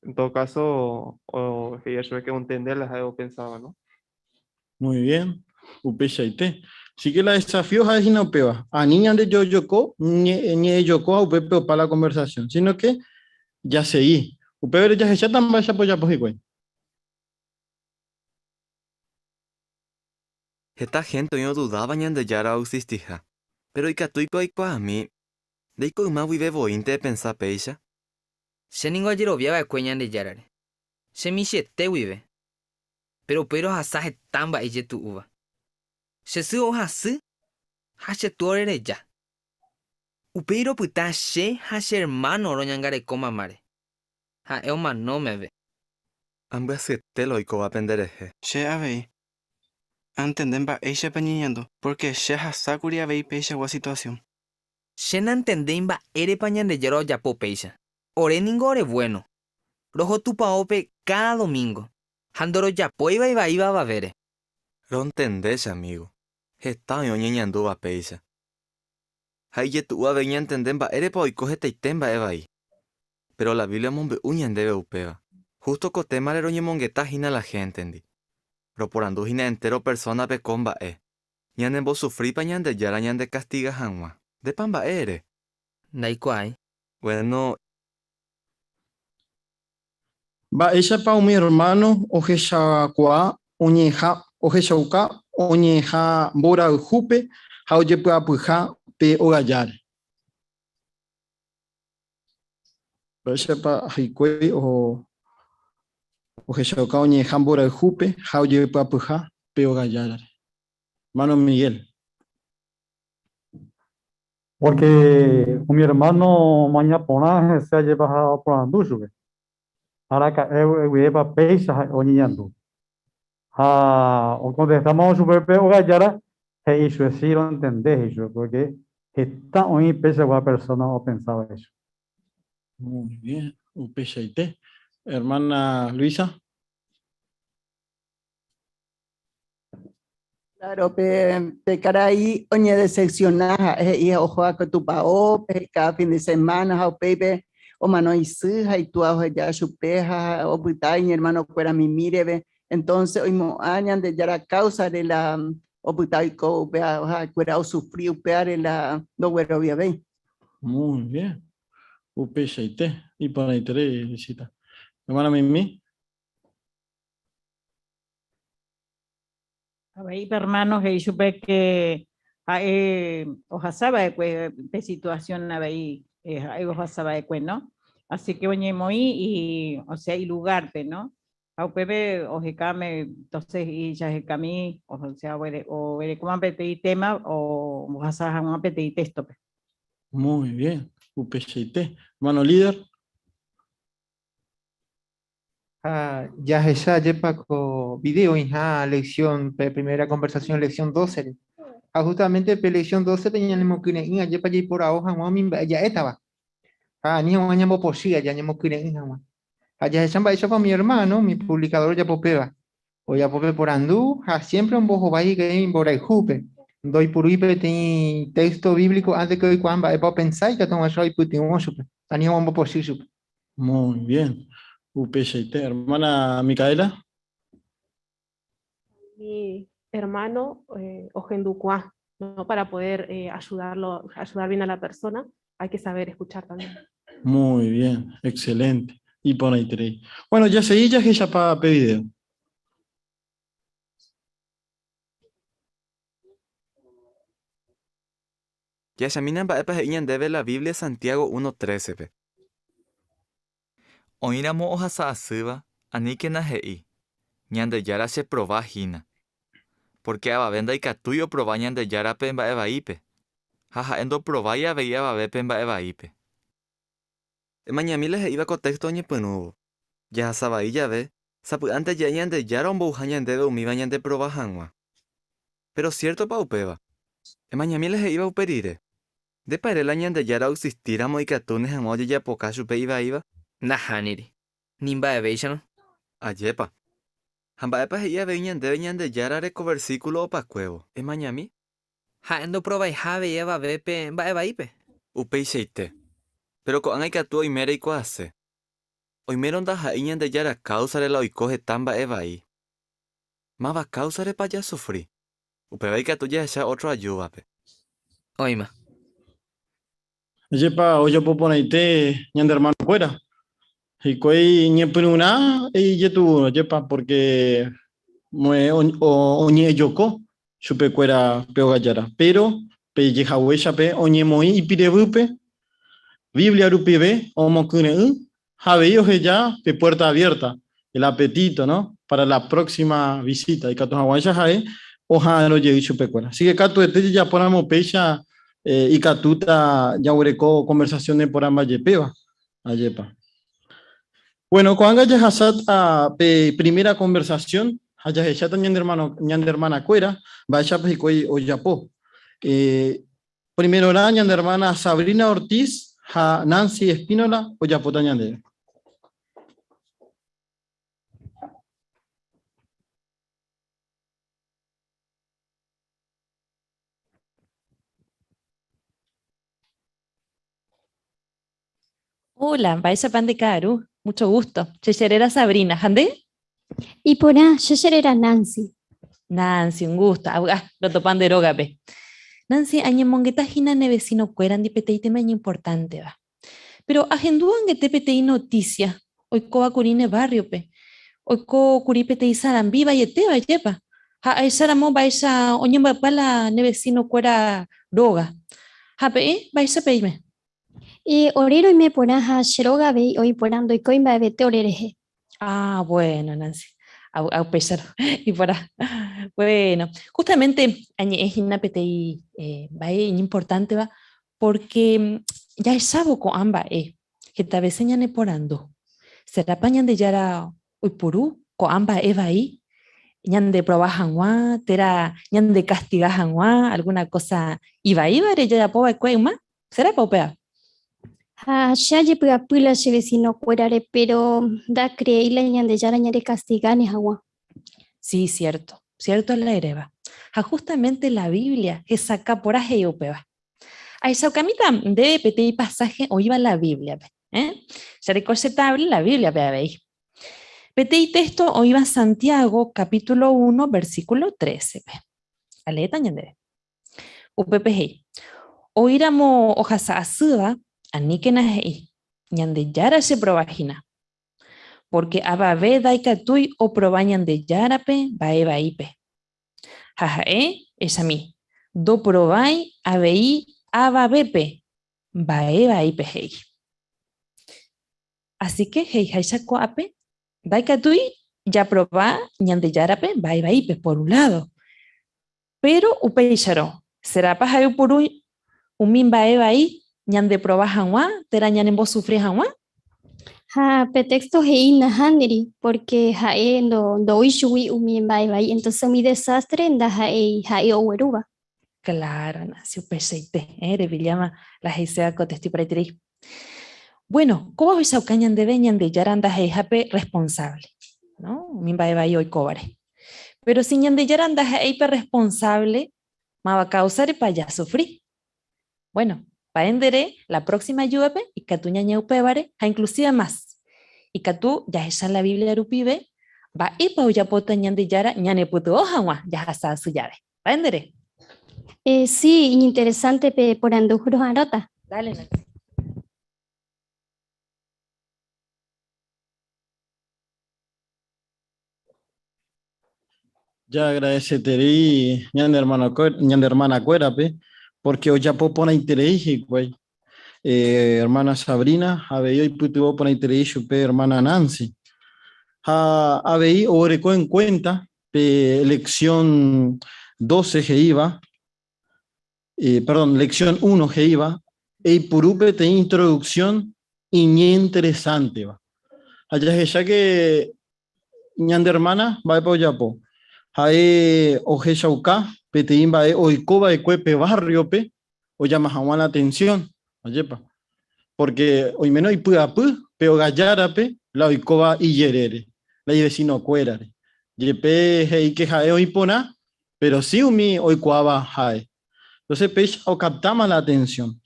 en todo caso o he'i chupe que ontende la ha'e opensáva, no? Muy bien, upeichaite. Así que la desafío ha'e hína upéva. Ani ñande jojoko, ñe'ẽjoko ha upépe opa la conversación, sino que jasegi. Upévare jahecháta mba'éichapa ojapo hikuái. Heta hénte oĩ odudáva Ñandejára oexistiha. Péro ikatúiko aikuaami, ndéiko yma guive voínte epensa péicha? Che ningo ajerovia va'ekue Ñandejárare, che michĩete guive. Péro upéi rohasa heta mba'e ijetu'úva. Che sy ohasy ha che túa orereja. Upéi ropyta che ha che ermáno roñangareko mamáre. Ha'e omano meve. Ambyasyete la oikóva penderehe. Che avei. Antende mba'éichapa ñeñandu, pórke che ahasákuri avei peichagua situasión. Che nantendéi mba'érepa Ñandejára ojapo péicha. Ore ningo ore vuéno. Roho tupaópe káda domingo, ha ndorojapóiva ivaíva avavére. Rontende che amigo, heta oĩ oñeñandúva péicha. Ha ijetu'u avei ñantende mba'érepa oiko hetaite mba'e vai. Péro la Biblia omombe'u ñandéve upéva. Hústo ko témare roñemongeta hína la héntendi. Roporandu hína entéro persónape ko mba'e, Ñanembosufrípa Ñandejára ñandekastiga hag̃ua? Ndépa mba'e ere? Ndaikuaái. Bueno. Mba'éichapa umi ermáno ohechakuaa oñe'ẽha ohechauka oñe'ẽha mborayhúpe ha ojepy'apyha pe ogajáre? Mba'éichapa hikuái ohechauka oñe'ẽha mborayhúpe ha ojepy'apyha pe ogajárare? Hermano Miguel. Pórke umi ermáno omaña porã hese ajépa ha oporandu chupe, Araka'e guivépa péicha ha'e oñeñandu? Ha okontestámavo chupe pe ogajára, he'i chupe, Si, rontende, he'i chupe, pórke heta oĩ peichagua persóna opensáva ichupe. Muy bien, upeichaite. Hermana Luisa. Claro, pe, pe karai oñedecepciona ha'e he'i oho ko tupaópe, he'i cada fin de semana ha upéipe omano isy ha itúa oheja chupe ha opyta iñermanokuéra mimi reve. Entonces oimo'ã Ñandejára káusare la opyta oiko upe ha'ekuéra osufri upévare la ndogueroviavéi. Muy bien. Upeichaite. Iporãiterei, Luisita. Hermana Mimi. Avei pe hermano he'i chupe ke ha'e ohasa va'ekue pe situación avei ha'e ohasa va'ekue, no? Así que oñemoĩ y, o sea, ilugarpe, no? Ha upépe ohekáme, entonces ijahekami, o sea, oguerekóma peteĩ tema ombohasa hag̃ua peteĩ texto-pe. Muy bien, upeichaite. Hermano líder. Ha jahecha ajépa ko video oĩha lección pe primera conversación lección 12 re. Ha justamente pe lección 12 pe ñanemokyre'ỹ ajépa jaiporavo hag̃ua umi mba'e ja'étava. Ha ani hag̃ua ñambopochy aja ñamokyre'ỹ hag̃ua. Ha jahecha mba'éichapa umi hermano, umi publicador ojapo péva. Ojapo pe porandu ha siempre ombohovái hikuái mborayhúpe. Ndoipurúi peteĩ texto bíblico antes que oikuaa mba'épa opensa ikatu hag̃uáicha oipytyvõ chupe, ani hag̃ua ombopochy chupe. Muy bien. Upeichaite. Hermana Micaela. Mi hermano ohendukuaa, ¿no? Para poder ayudarlo, ayudar bien a la persona, hay que saber escuchar también. Muy bien, excelente. Iporãiterei. Bueno, jasegi jahechapa pe video. Jahechamína mba'épa he'i ñandéve la Biblia Santiago uno trécepe. Oĩramo ohasa asýva, aníkena he'i, Ñandejára cheprova hína. Pórke avave ndaikatúi oprova Ñandejárape mba'e vaípe, ha ha'e ndoprovái avei avavépe mba'e vaípe. Emañami la he'íva ko téxto oñepyrũvo. Jahasa vai jave, sapy'ánte ja'e Ñandejára ombouha ñandéve umíva ñandeprova hag̃ua. Péro siértopa upéva? Emañami la he'íva upe rire. Ndépa ere la Ñandejára oexistíramo ikatúne hag̃ua ojejapoka chupe ivaíva? Nahániri, ni mba'evéicharõ. Ajépa. Ha mba'épa he'i avei ñandéve Ñandejárare ko versíkulo opakuévo? Emañami. Ha'e ndoprovaiha avei avavépe mba'e vaípe. Upeichaite. Péro ko'ág̃a ikatu oime reikuaase. Oimérõ ndaha'éi Ñandejára káusare la oiko heta mba'e vai. Máva káusarepa jasufri? Upéva ikatu jahecha ótro ajúvape. Oĩma. Ajépa ojapo porãite ñande hermanokuéra. Hikuái ñepyrũrã ijetu'u, ajépa, pórke oñe'ẽjoko chupekuéra pe ogajára. Péro pe jehaguéichape oñemoĩ ipirevýpe, Biblia rupive omokyre'ỹ ha avei oheja pe puerta abierta, el apetito, no? Para la próxima visita, ikatu hag̃uáicha ha'e oha'arõ jey chupekuéra. Así que katuete jajapóramo péicha ikatúta jaguereko conversación neporãmba jepéva. Ajépa. Bueno, ko'ág̃a jahasáta pe primera conversación ha jahecháta ñane hermano, ñane hermanakuéra mba'éichapa hikuái ojapo. Primerorã ñane hermana Sabrina Ortiz ha Nancy Espínola ojapóta ñandéve. Hola, mba'éichapa nde ka'aru? Mucho gusto. Che cheréra Sabrina. Ha nde? Iporã, che cheréra Nancy. Nancy, un gusto. Avy'a, rotopa nde rógape. Nancy, añemongeta hína ne vecino-kuérandi peteĩ tema iñimportánteva. Péro ahendu angete peteĩ notísia oikóva kuri ne barrio-pe. Oiko kuri peteĩ sarambi vaietéva, ajépa? Ha ahecharamo mba'éicha oñembyapa la ne vecino-kuéra róga. Ha peẽ, mba'éicha peime? Ore roime porã ha che róga avei oĩ porã ndoikói mba'evete ore rehe. Ah, bueno, Nancy. Avy'a upéicharõ. Iporã. Bueno, justamente añe'ẽ hína peteĩ mba'e iñimportánteva pórke jahechávo ko'ã mba'e heta vése ñaneporandu, Serápa Ñandejára oipuru ko'ã mba'e vai ñandeprova hag̃ua térã ñandekastiga hag̃ua algúna kósa ivaívare jajapo va'ekue yma? Serápa upéva? Ha che ajepy'apy la che vesinokuérare, péro ndakreéi la Ñandejára ñandekastigáne hag̃ua. Sí, siérto, siérto la eréva. Ha hústamente la Biblia hesakã porã he'i upéva. Ahechaukamíta ndéve peteĩ pasáhe oĩva la Bíbliape. Eh? Che reko che tabla la Bíbliape avei. Peteĩ téxto oĩva Santiago capítulo 1 versículo 13-pe. Aleéta ñandéve. Upépe he'i, Oĩramo ohasa asýva, aníkena he'i, Ñandejára cheprova hína. Pórke avave ndaikatúi oprova Ñandejárape mba'e vaípe. Ha ha'e, Echami, ndoporovái avei avavépe mba'e vaípe he'i. Así que he'iháicha ko'ápe, ndaikatúi japrova Ñandejárape mba'e vaípe, por un lado. Péro upéicharõ, serápa ha'e oipuru umi mba'e vai ñandeprova hag̃ua térã ñanembosufri hag̃ua? Ha pe texto he'i nahániri, pórke ha'e ndoúi chugui umi mba'e vai, entonces umi desástre ndaha'éi ha'e oguerúva. Claro, Nancy, upeichaite, eh, repilláma la he'iséva ko testi porãiterei. Bueno, kóva ohechauka ñandéve Ñandejára ndaha'eihápe responsable, no? Umi mba'e vai oikóvare. Pero si Ñandejára ndaha'éi pe responsable, máva káusarepa jasufri? Bueno, mba'éndere la próxima ayúdape ikatu ñañe'ẽ upévare ha inclusive más. Ikatu jahecha la Biblia rupive mba'épa ojapóta Ñandejára ñanepytyvõ hag̃ua jahasa asy jave. Mba'éndere? Eh, sí, iñinteresante pe porandu roha'arõta. Dale, Nancy. Ja agradeceterei ñane hermano, ñane hermanakuérape porque ojapo porãiterei hikuái. Eh, hermana Sabrina avei oipytyvõ porãiterei chupe hermana Nancy. Ha avei oguereko en cuenta pe lección 12 he'íva, eh, perdón, lección 1 he'íva, eipuru peteĩ introducción iñinteresánteva. Ha jahecha que ñande hermana mba'épa ojapo. Ha'e ohechauka peteĩ mba'e oiko va'ekue pe barrio-pe ojama hag̃ua la atención, ajépa? Porque oiméne oipy'apy pe ogajárape la oikóva ijerére, la ivecinokuérare. Jepe he'i ke ha'e oĩ porã, pero si umi oikuaáva ha'e. Entonces péicha okaptáma la atención.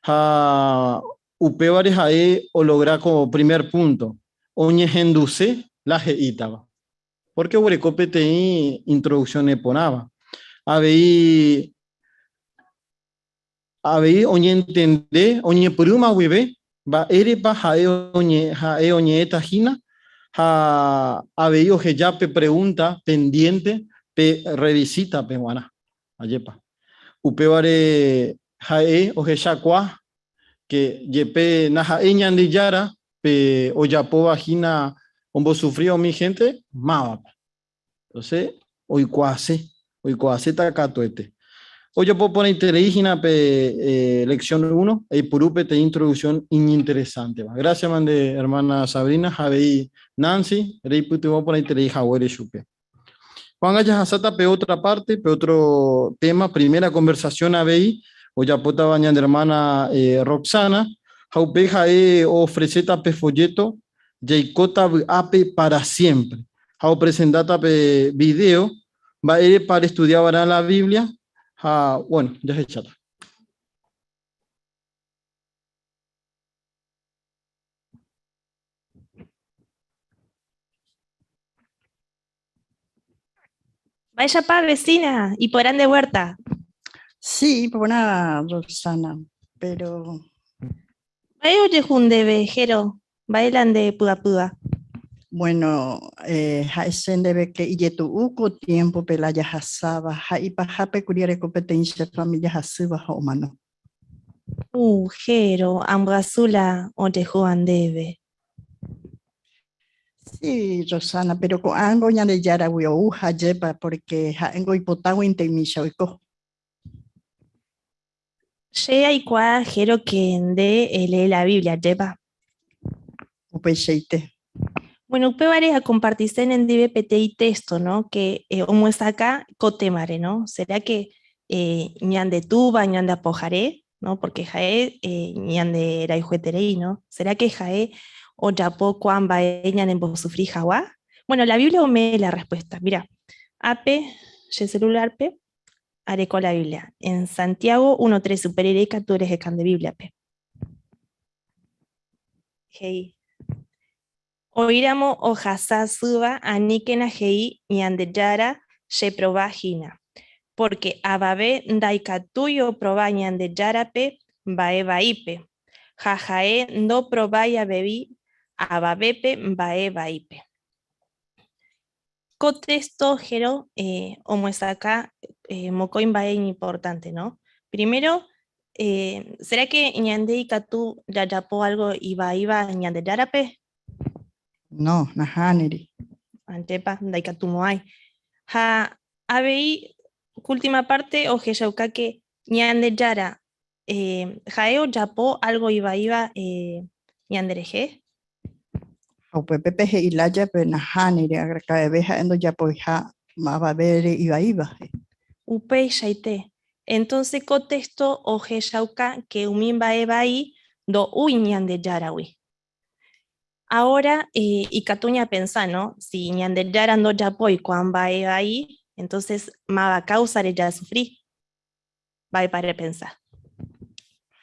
Ha upévare ha'e ologra ko primer punto, oñehenduse la he'ítava. Pórke oguereko peteĩ introducción neporãva. Avei avei oñentende oñepyrũma guive mba'érepa ha'e ha'e oñe'ẽta hína ha avei oheja pe pregunta pendiente pe revisita-pe g̃uarã. Ajépa. Upévare ha'e ohechakuaa ke jepe naha'éi Ñandejára pe ojapóva hína ombosufríva umi hénte mávape. Entonces, oikuaase, oikuaaséta katuete. Ojapo porãiterei hína pe lección uno, eipuru peteĩ introducción iñinteresánteva. Gracias mande hermana Sabrina ha avei Nancy, reipytyvõ porãiterei haguére chupe. Ko'ág̃a jahasáta pe ótra párte, pe ótro téma, primera konversasión avei ojapótava ñande ermána Roxana, ha upéi ha'e oofreséta pe folléto Jaikóta vy'ápe pára siémpre! ha opresentáta pe vidéo Mba'érepa restudia va'erã la Biblia? ha vuéno, jahecháta. Mba'éichapa vecina, iporã nde huerta. Sí, iporã Roxana, pero. Mba'e ojehu ndéve, Jero, mba'e la nde py'apýva? Bueno, eh, ha'ese ndéve ke ijetu'u ko tiémpope la jahasáva ha ipahápe kuri areko peteĩ che familia hasýva ha omano. Jero, ambyasy la ojehúva ndéve. Sí, Rosana, pero ko'ág̃a Ñandejáragui ou hajépa, porque ha'éngo oipotáguinte imícha oiko. Che aikuaa Jero ke nde elee la Biblia, ajépa? Upeichaite. Bueno, upévare akompartise nendive peteĩ texto, no, ke omyesakã ko témare, no? Será ke ñande Túva, ñande Apohare, no? Porque ha'e ñande rayhueterei, no? Será ke ha'e ojapo ko'ã mba'e ñanembosufri hag̃ua? Bueno, la Biblia ome'ẽ la respuesta. Mira, ápe che celular-pe areko la Biblia. En Santiago 1.3 upe rire ikatu reheka nde Biblia-pe. He'i, Oĩramo ohasa asýva aníkena he'i Ñandejára cheprova hína, pórke avave ndaikatúi oprova Ñandejárape mba'e vaípe, ha ha'e ndoprovái avei avavépe mba'e vaípe. Ko texto jero eh, omyesakã eh, mokõi mba'e iñimportante, no? Primero, eh, será que ñande ikatu jajapo algo ivaíva Ñandejárape? No, nahániri. Ajépa ndaikatumo'ãi. Ha avei última parte ohechauka que Ñandejára eh, ha'e ojapo algo ivaíva eh, ñanderehe? Ha upépe pe he'i lájape nahániri araka'eve ha'e ndojapoiha avavére ivaíva. Upeichaite. Entonces ko texto ohechauka que umi mba'e vai ndo'úi Ñandejáragui. Ahora eh, ikatu ñapensa, no? Si Ñandejára ndojapói ko'ã mba'e vai, entonces máva káusare jasufri? Mba'épa repensa?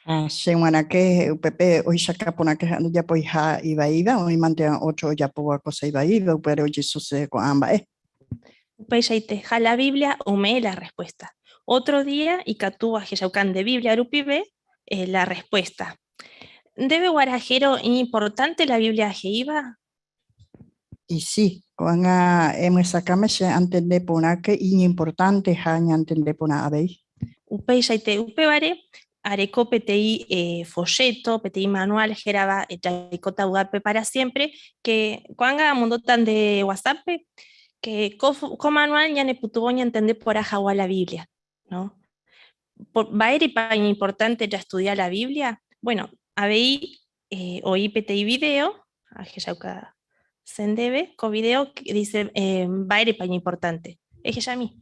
Ha che g̃uarãke upépe ohechauka porãke ha'e ndojapoiha ivaíva, oĩmante ótro ojapóva kósa ivaíva, upévare ojesucede ko'ã mba'e. Upeichaite, ha la Biblia ome'ẽ la respuesta. Ótro día ikatu ahechauka nde Biblia rupive eh, la respuesta. Ndéve guarajero iñimportante la Biblia he'íva? Y si, ko'ág̃a emyesakãme che antende porãke iñimportante ha ñantende porã avei. Upeichaite, upévare areko peteĩ eh, folleto, peteĩ manual hérava Jaikóta vy'ápe para siempre, que ko'ág̃a amondóta nde WhatsApp-pe, que ko, ko manual ñanepytyvõ ñantende porã hag̃ua la Biblia, no? Mba'érepa iñimportante jastudia la Biblia? Bueno, avei eh, oĩ peteĩ video, ahechauka che ndéve, ko video dice eh, mba'érepa iñimportante. Ehechami.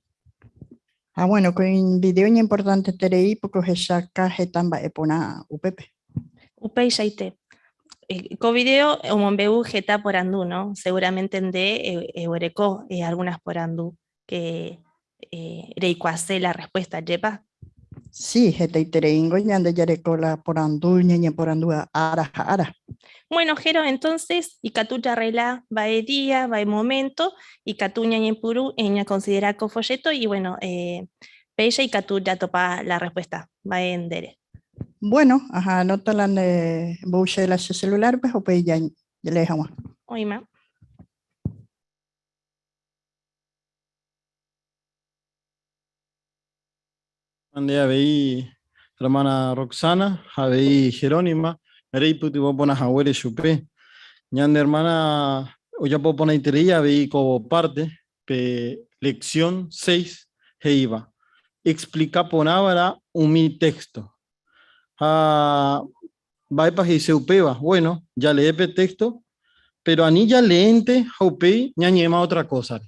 Ha bueno, ko video iñimportanteterei porque ohechauka heta mba'e porã upépe. Upeichaite. Eh, ko video omombe'u heta porandu, no? Seguramente nde eguereko eh, algunas porandu que eh, reikuaase la respuesta, ajépa? Sí, hetaitereingo ñande jareko la porandu ñañeporandúva ára ha ára. Bueno, Jero, entonces, ikatu jarregla mba'e día, mba'e momento, ikatu ñañepyrũ eh, ñaconsidera ko folleto y bueno, eh, péicha ikatu jatopa la respuesta, mba'e ndére. Bueno, ajá, anótala nde mbou la che celular-pe, upéi ja jalee hag̃ua. Oĩma. Ande avei hermana Roxana, avei Jerónima, reipytyvõ porã haguére chupe. Ñande hermana ojapo porãiterei avei ko parte, pe lección 6 he'íva. Explica porãva'erã umi texto. Ha mba'épa he'ise upéva? Bueno, jalee pe texto, pero ani jaleénte ha upéi ñañe'ẽma otra cosa-re.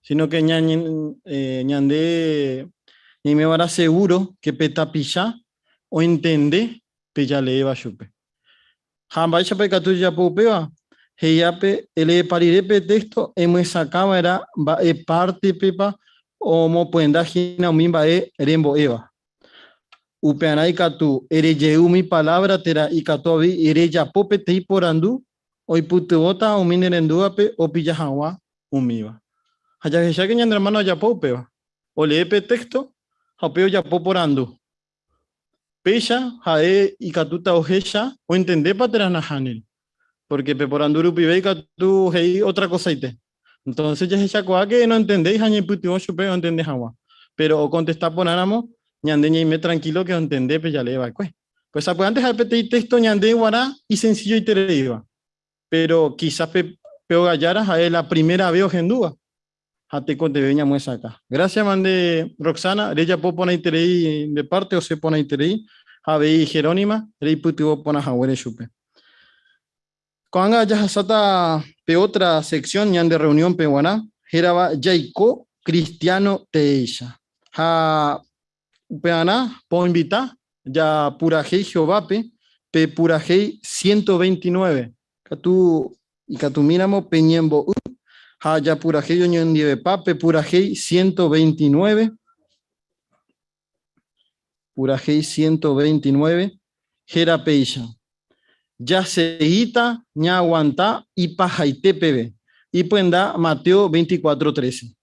Sino que eh, ñande ñaimeva'erã seguro que pe tapicha oentende pe jaleéva chupe. Ha mba'éichapa ikatu jajapo upéva? He'ihápe eleepa rire pe texto emyesakãva'erã mba'e pártepepa omopyenda hína umi mba'e rembo'éva. Upearã ikatu erejey umi palávra térã ikatu avei erejapo peteĩ porandu oipytyvõta umi nerendúvape opilla hag̃ua umíva. Ha jahecháke ñane ermáno ojapo upéva. Olee pe téxto ha upéi ojapo porandu. Péicha ha'e ikatúta ohecha oentendépa térã nahániri, pórke pe porandu rupive ikatu he'i ótra kosaite. Entónse jahechakuaáke noentendéi ha ñaipytyvõ chupe ontende hag̃ua. Péro okontesta porãramo, ñande ñaime trankílo ke ontende pe jalee va'ekue. Pues sapy'ánte ha'e peteĩ téxto ñande g̃uarã isensilloitereíva, péro kisa pe pe ogajára ha'e la primera ves ohendúva ha tekotevẽ ñamyesakã. Gracias mande Roxana, rejapo porãiterei nde parte osẽ porãiterei ha avei Jerónima reipytyvõ porã haguére chupe. Ko'ág̃a jahasáta pe ótra sección ñande reunión-pe g̃uarã hérava Jaiko cristiano teéicha. Ha upearã poinvita japurahéi Jehovápe pe purahéi 129. Katu ikatumíramo peñembo'y ha japurahéi oñondivepa pe purahéi 129. Purahéi 129 héra péicha. Jasegíta ñaaguanta ipahaite peve. Ipyenda Mateo 24:13.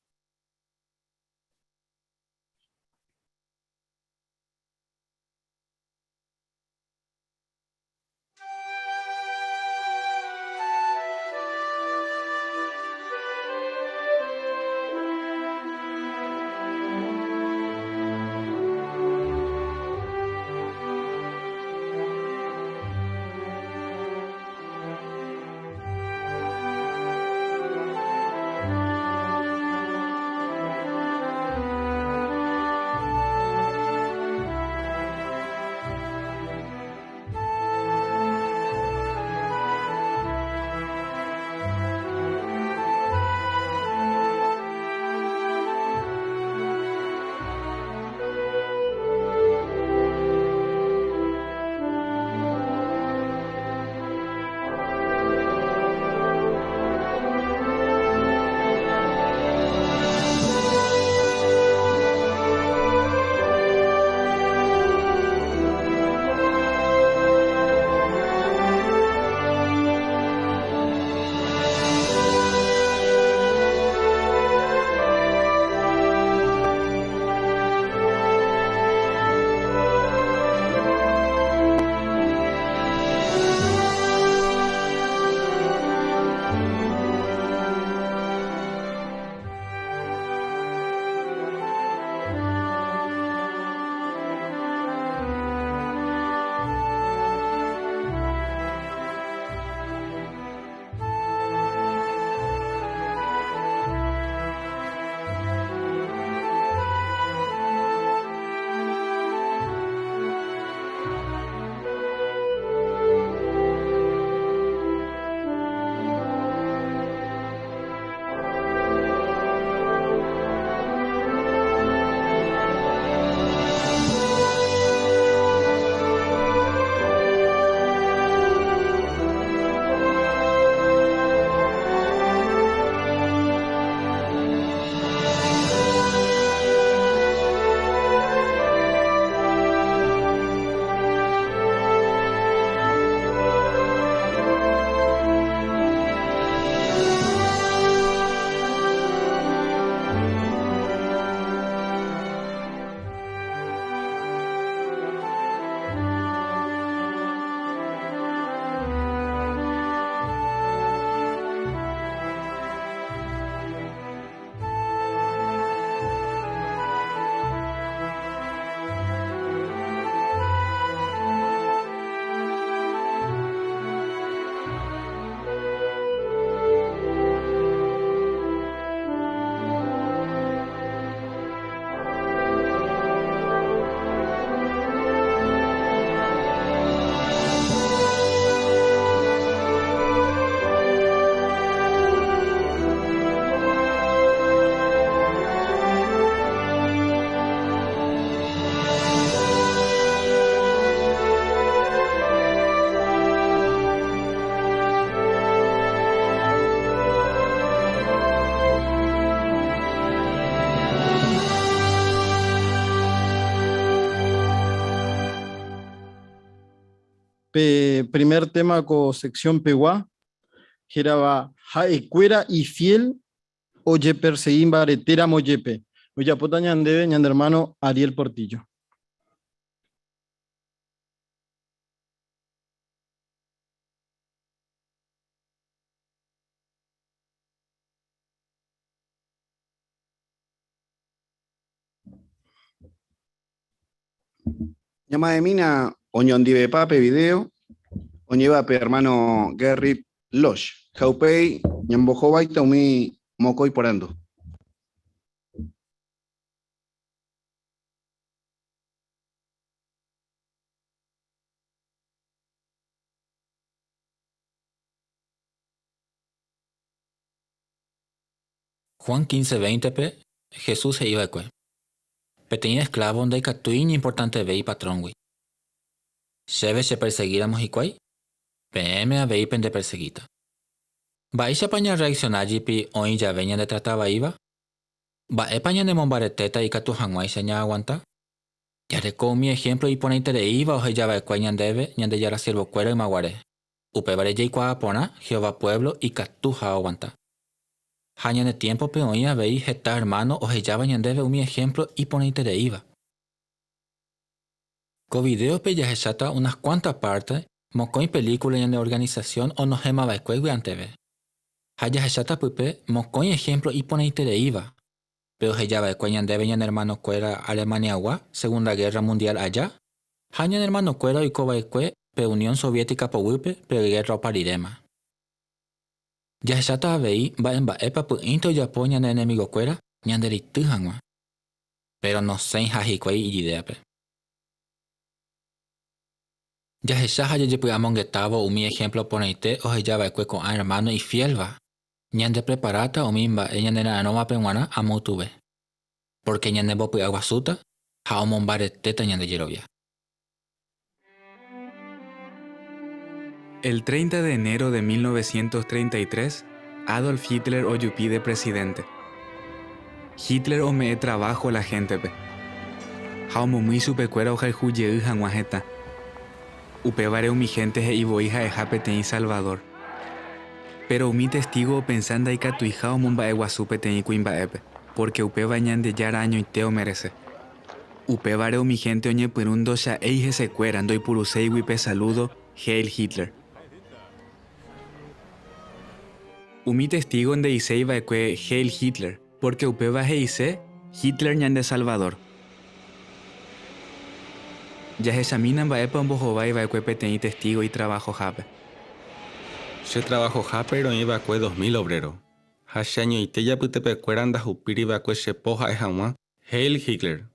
Pe primer tema ko sección pegua hérava Ha'ekuéra ifiel ojepersegi mbaretéramo jepe. Ojapóta ñandéve ñande hermano Ariel Portillo. Ñama'ẽmína oñondivepa pe video oñe'ẽva pe ermáno Gerrit Lösch ha upéi ñambohováita umi mokõi porandu. Juan 15, 20-pe, Jesús he'i va'ekue, Peteĩ esklávo ndaikatúi iñimportanteve ipatróngui. Chéve chepersegíramo hikuái, peẽme avei pendepersegíta. Mba'éichapa ñarreaksiona jepi oĩ jave ñandetrata vaíva? Mba'épa ñanemombaretéta ikatu hag̃uáicha ñaaguanta? Jareko umi ehémplo iporãitereíva oheja va'ekue ñandéve Ñandejára siervokuéra ymaguare. Upévare jaikuaa porã Jehová puévlo ikatu jaaguanta. Ha ñane tiémpope oĩ avei heta ermáno ohejáva ñandéve umi ehémplo iporãitereíva. Ko vidéope jahecháta unas kuánta párte mokõi pelíkula ñane organisasión onohẽma va'ekuégui anteve. Ha jahecháta pype mokõi ehémplo iporãitereíva, pe oheja va'ekue ñandéve ñane ermanokuéra Alemaniagua segunda gérra mundiál aja, ha ñane ermanokuéra oiko va'ekue pe Unión Soviética poguýpe pe gérra opa riréma. Jahecháta avei mba'e mba'épa py'ỹinte ojapo ñane enemigokuéra ñandereity hag̃ua, péro nosẽiha hikuái ijidéape. Jahecha ha jajepy'amongetávo umi ehémplo porãite oheja va'ekue ko'ã ermáno ifiélva, ñandepreparáta umi mba'e ñanera'arõvape g̃uarã amoytuve, pórke ñanembopy'aguasúta ha omombaretéta ñande jerovia. El 30 de enero de 1933, Adolf Hitler ojupi de presidente. Hitler ome'ẽ trabajo la héntepe. Ha omomýi chupekuéra ohayhu jey hag̃ua hetã. Upévare umi hénte he'i voi ha'eha peteĩ salvador. Péro umi Testígo opensa ndaikatuiha omomba'eguasu peteĩ kuimba'épe, pórke upéva Ñandejára añoite omerese. Upévare umi hénte oñepyrũ ndocha'éi hesekuéra ndoipuruséigui pe salúdo Heil Hitler. Umi Testígo nde'iséi va'ekue Heil Hitler, pórke upéva he'ise Hitler ñande Salvadór. Jahechamína mba'épa ombohovái va'ekue peteĩ Testígo itravahohápe. Che travahohápe roĩ va'ekue 2000 obrero, ha che añoite ijapytepekuéra ndahupíri va'ekue che po ha'e hag̃ua Heil Hitler!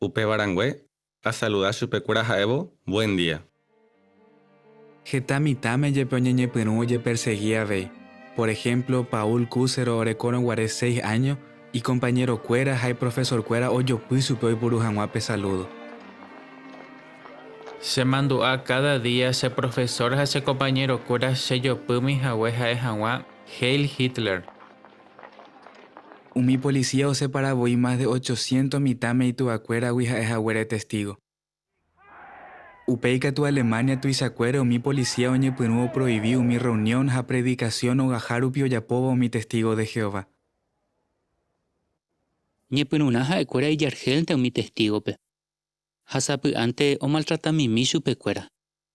Upéva rangue, asaluda chupekuéra ha'évo, Buen día! Heta mitãme jepe oñeñepyrũ ojepersegi avei. Por ehémplo, Paul Kuzero orekórõ guare seis áño, ikompañerokuéra ha iprofesorkuéra ojopy chupe oipuru hag̃ua pe salúdo. Chemandu'a káda día che profesór ha che kompañerokuéra chejopými hague ha'e hag̃ua Heil Hitler! Umi polisía osepara voi mas de ochocientos mitãme ituvakuéragui ha'e haguére Testígo. Upéi katu Alemania tuichakuére umi polisía oñepyrũ oproivi umi rreunión ha predikasión ogahárupi ojapóva umi testígo de Jehová. Ñepyrũrã ha'ekuéra ijarhélnte umi Testígope, ha sapy'ánte omaltratamimi chupekuéra.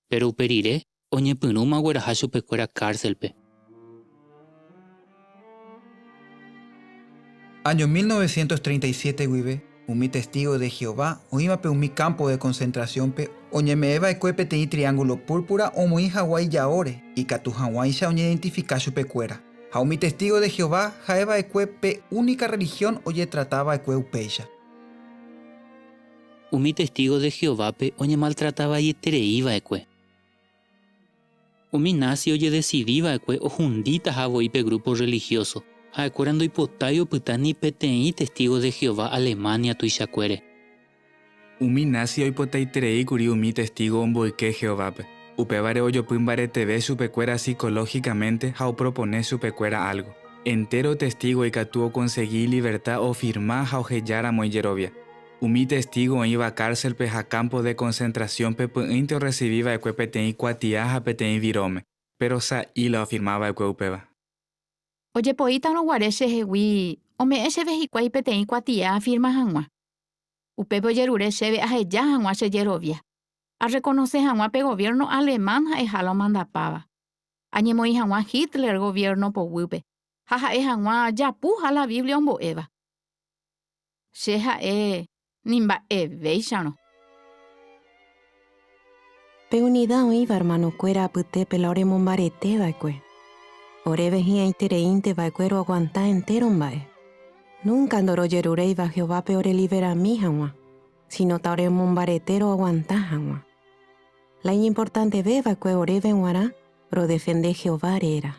Péro upe rire oñepyrũma ogueraha chupekuéra kárselpe. Áño 1937 guive, umi testígo de Jehová oĩvape umi kámpo de konsentrasiónpe oñeme'ẽ va'ekue peteĩ triángulo púrpura omoĩ hag̃ua ijaóre ikatu hag̃uáicha oñeidentifika chupekuéra. Ha umi testígo de Jehová ha'e va'ekue pe únika rrelihión ojetrata va'ekue upéicha. Umi testígo de Jehovápe oñemaltrata vaieterei va'ekue. Umi nazi ojedesidi va'ekue ohunditaha voi pe grúpo rrelihióso. Ha'ekuéra ndoipotái opyta ni peteĩ testígo de Jehová Alemania tuichakuére. Umi nazi oipotaiterei kuri umi testígo omboyke Jehovápe. Upévare ojopy mbareteve chupekuéra sikolóhikamente ha opropone chupekuéra álgo. Entéro testígo ikatu okonsegi iliverta ofirma ha ohejáramo ijerovia. Umi testigo oĩva cárcel-pe ha campo de concentración-pe py'ỹinte orresivi va'ekue peteĩ kuatia ha peteĩ viróme, péro sa'i la ofirma va'ekue upéva. Ojepoítarõ guare chehegui ome'ẽ chéve hikuái peteĩ kuatia afirma hag̃ua. Upépe ojerure chéve aheja hag̃ua che jerovia, arrekonose hag̃ua pe goviérno alemán ha'eha la omandapáva, añemoĩ hag̃ua Hitler goviérno poguýpe ha ha'e hag̃ua japu ha la Biblia ombo'éva. Che ha'e ni mba'evéicharõ. Pe unida oĩva ermanokuéra apytépe la oremombarete va'ekue. Oréve hi'ãitereínte va'ekue roaguanta entéro mba'e. Núnka ndorojeruréiva Jehovápe oreliverami hag̃ua, síno ta oremombarete roaguanta hag̃ua. La iñimportanteve va'ekue oréve g̃uarã rodefende Jehová réra.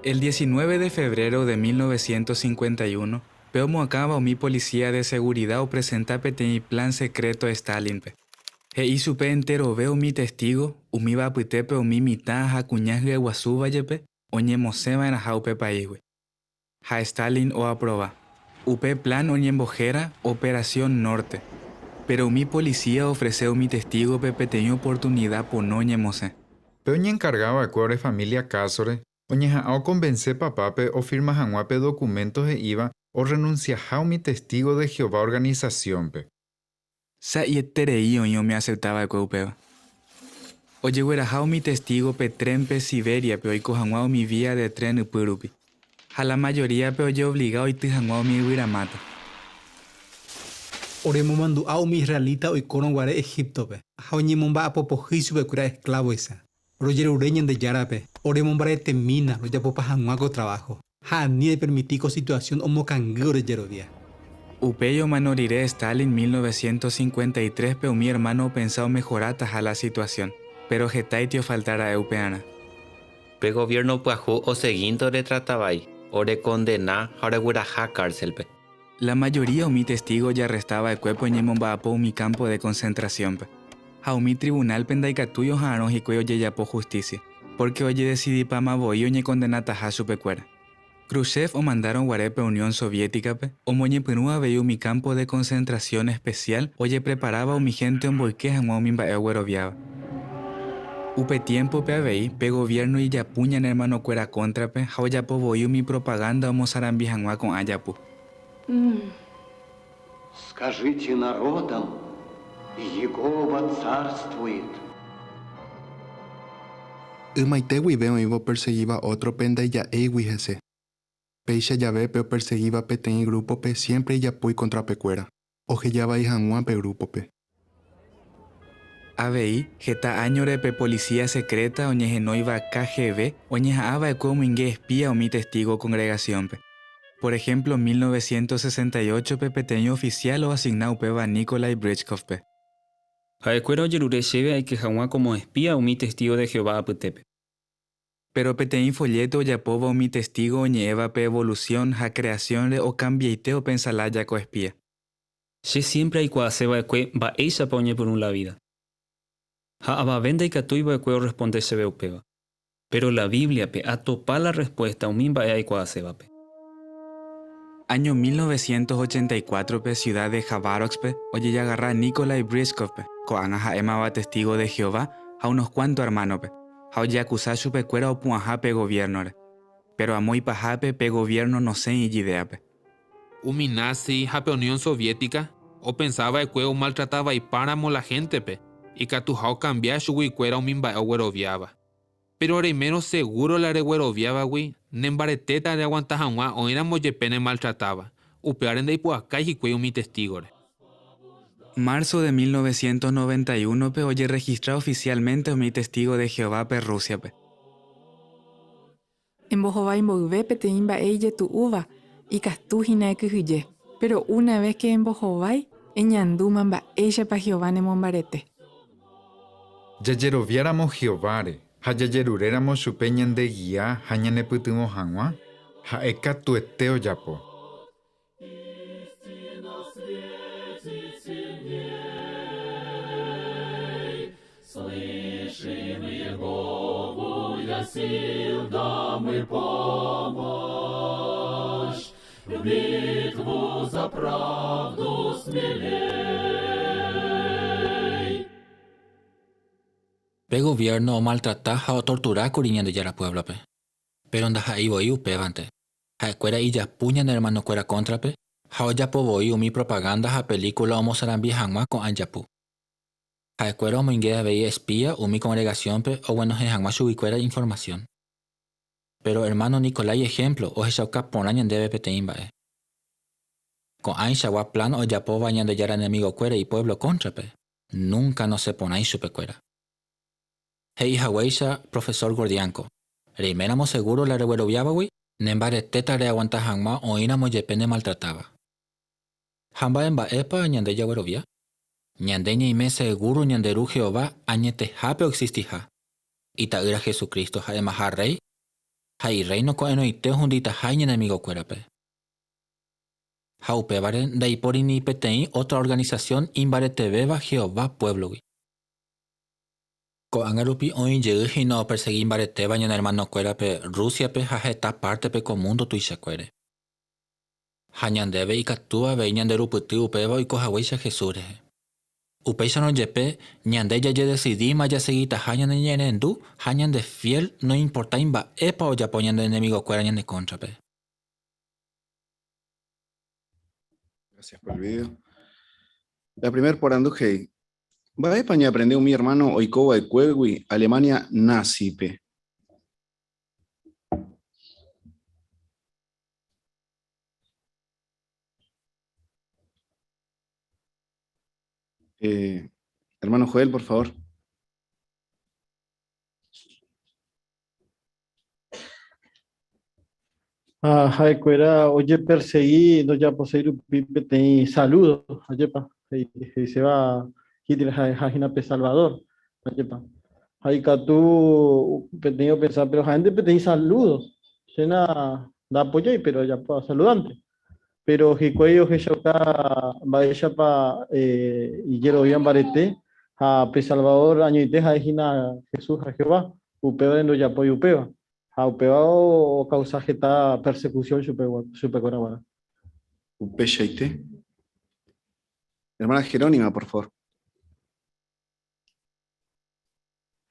El 19 de febrero de 1951, pe omoakãva umi policía de seguridad opresenta peteĩ plan secreto Stalin-pe. He'i chupe enterove umi Testigo, umíva apytépe umi mitã ha kuña hyeguasúva jepe, oñemosẽva'erãha upe paísgui. Ha Stalin oaprova. Upe plan oñembohéra Operación Norte. Péro umi polisía oofrese umi Testígope peteĩ oportunida pono oñemosẽ. Pe oñenkarga va'ekue ore família kásore, oñeha'ã okonvense papápe ofirma hag̃ua pe dokuménto he'íva orrenunsiaha umi testígo de Jehová organisasiónpe. Sa'ieterei oĩ umi oasepta va'ekue upéva. Ojegueraha umi Testígope trénpe Sibériape oiko hag̃ua umi vía de tren ypýrupi. Ha la majoríape ojeovliga oity hag̃ua umi yvyramáta. Oremomandu'a umi israelita oikórõ guare Egíptope ha oñemomba'apo pohýi chupekuéra esklávoicha. Rojerure Ñandejárape oremombaretemína rojapopa hag̃ua ko traváho, ha ani epermiti ko situasión omokangy ore jerovia. Upéi omano rire Stalin 1953-pe umi ermáno opensa omehorataha la situasión, péro hetáiti ofalta ra'e upearã. Pe goviérno pyahu osegínte oretrata vai, orekondena ha oregueraha kárselpe. La majoría umi Testígo ojearresta va'ekuépe oñemomba'apo umi kámpo de konsentrasiónpe. Ha umi trivunálpe ndaikatúi oha'arõ hikuái ojejapo hustísia, pórke ojedesidipáma voi oñekondenataha chupekuéra. Khrushchev omandárõ guare pe Unión Soviéticape, omoñepyrũ avei umi kámpo de konsentrasión espesiál ojepreparáva umi hénte omboyke hag̃ua umi mba'e ogueroviáva. Upe tiémpope avei, pe goviérno ijapu ñane ermanokuéra kóntrape ha ojapo voi umi propagánda omosarambi hag̃ua ko'ã japu. Скажите народам, Иегова царствует. Ymaite guive oĩva opersegíva ótrope ndaija'éigui hese. Péicha jave pe opersegíva peteĩ grúpope siémpre ijapu ikontrapekuéra, oheja vai hag̃ua pe grúpope. Avei, heta áñore pe polisía sekréta oñehenóiva KGB oñeha'ã va'ekue omoinge espía umi Testígo kongregasiónpe. Por ehémplo 1968-pe peteĩ ofisiál oasigna upéva Nikolai Brychkóvpe. Ha'ekuéra ojerure chéve aike hag̃ua kómo espía umi testígo de Jehová apytépe. Péro peteĩ folléto ojapóva umi Testígo oñe'ẽva pe evolusión ha kreasiónre okambiaite opensa lája ko espía. Che siémpre aikuaase va'ekue mba'éichapa oñepyrũ la vída. Ha avave ndaikatúi va'ekue orresponde chéve upéva. Péro la Bíbliape atopa la rrespuésta umi mba'e aikuaasévape. Áño 1984-pe siuda de Jabárovskpe ojejagarra Nikolai Brychkóvpe, ko'ág̃a ha'émava testígo de Jehová ha unos kuánto ermánope, ha ojeakusa chupekuéra opu'ãha pe goviérnore. Péro amo ipahápe pe goviérno nosẽi ijidéape. Umi nazi ha pe Unión Soviética opensa va'ekue omaltrata vaipáramo la héntepe, ikatuha okambia chuguikuéra umi mba'e ogueroviáva. Péro reimérõ segúro la regueroviávagui, nembaretéta reaguanta hag̃ua oĩramo jepe nemaltratáva, upévare ndaipu'akái hikuái umi Testígore. Marzo de 1991-pe ojerrehistra ofisiálmente umi testígo de Jehovápe Rúsiape. Embohovái mboyve peteĩ mba'e ijetu'úva, ikatu hína ekyhyje. Péro una ves ke embohovái, eñandúma mba'éichapa Jehová nemombarete. Jajeroviáramo Jehováre ha jajeruréramo chupe ñandegia ha ñanepytyvõ hag̃ua, ha'e katuete ojapo. Для сил дам и помощь, В битву за правду смелей. Pe goviérno omaltrata ha otortura kuri Ñandejára puévlope. Péro ndaha'éi voi upévante. Ha'ekuéra ijapu ñane ermanokuéra kóntrape ha ojapo voi umi propagánda ha pelíkula omosarambi hag̃ua ko'ã japu. Ha'ekuéra omoinge avei espía umi kongregasiónpe oguenohẽ hag̃ua chuguikuéra informasión. Péro ermáno Nikolai ehémplo ohechauka porã ñandéve peteĩ mba'e. Ko'ãichagua plan ojapóva Ñandejára enemigokuéra ipuévlo kóntrape, núnka nosẽporãi chupekuéra. He'i haguéicha profesór Gordianko, Reiméramo segúro la regueroviávagui, nembaretéta reaguanta hag̃ua oĩramo jepe nemaltratáva. Ha mba'e mba'épa ñande jaguerovia? Ñande ñaime segúro ñande Ru Jehová añetehápe oexistiha, Ita'ýra Jesucristo ha'emaha Rréi, ha Irréino ko'ẽrõite ohunditaha iñenemigokuérape. Ha upévare ndaipóri ni peteĩ ótra organisasión imbaretevéva Jehová puévlogui. Ko'ág̃a rupi oĩ jey hína opersegi mbaretéva ñane ermanokuérape Rúsiape ha heta pártepe ko múndo tuichakuére. Ha ñandéve ikatu avei ñanderupyty upéva oiko haguéicha Jesús rehe. Upéicharõ jepe, ñande jajedesidíma jasegitaha ñaneñe'ẽrendu ha ñandefiél noimportái mba'épa ojapo ñande enemigokuéra ñane kóntrape. Gracias por el video. La primer porandu he'i, Mba'épa ñaaprende umi ermáno oiko va'ekuégui Alemania názipe? Eh, hermano Joel, por favor. Ha ha'ekuéra ojepersegi ndojaposéi rupi peteĩ saludo, ajépa, he'iséva Hitler ha'eha hína pe Salvador, ajépa. Ha ikatu peteĩ opensa, pero ha'énte peteĩ saludo, che ndaapoyái, pero ajapo asaludánte. Péro hikuái ohechauka mba'éichapa ijerovia mbarete ha pe Salvador añoite ha'e hína Jesús ha Jehová, upévare ndojapói upéva. Ha upéva okausa heta persekusión chupekuéra g̃uarã. Upeichaite. Hermana Jerónima, por favor.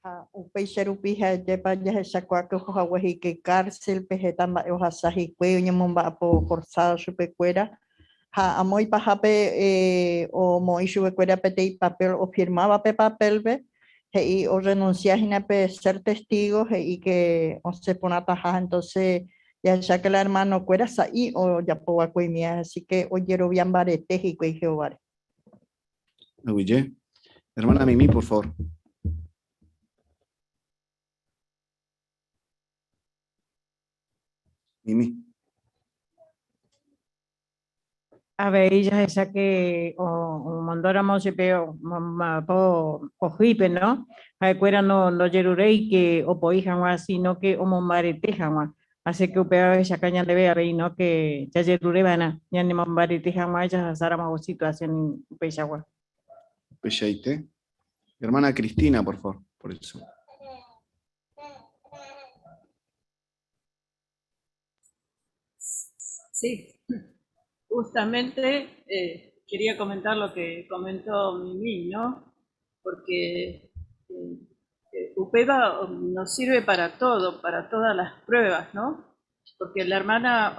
Ha upéicha rupi ha'etépa jahechakuaa oho hague hikuái cárcel-pe heta mba'e ohasa hikuái oñemomba'apo forzado chupekuéra ha amo ipahápe omoĩ chupekuéra peteĩ papel ofirmáva pe papel-pe he'i orrenuncia hína pe ser testigo he'i que osẽ porãtaha entonces jahecha que la hermano-kuéra sa'i ojapo va'ekue imíva así que ojerovia mbarete hikuái Jehováre. Aguyje. Hermana Mimi, por favor. Mimi. Avei jahecha que omondóramo jepe omba'apo pohýipe, no? Ha'ekuéra no ndojeruréi que opoi hag̃ua, sino que omombarete hag̃ua. Así que upéva ohechaka ñandéve avei, no? Que jajerure va'erã ñanemombarete hag̃ua jahasáramo situación upeichagua. Upeichaite. Hermana Cristina, por favor, por eso. Sí, justamente eh, quería comentar lo que comentó Mimi, ¿no? Porque eh, eh, Upeva nos sirve para todo, para todas las pruebas, ¿no? Porque la hermana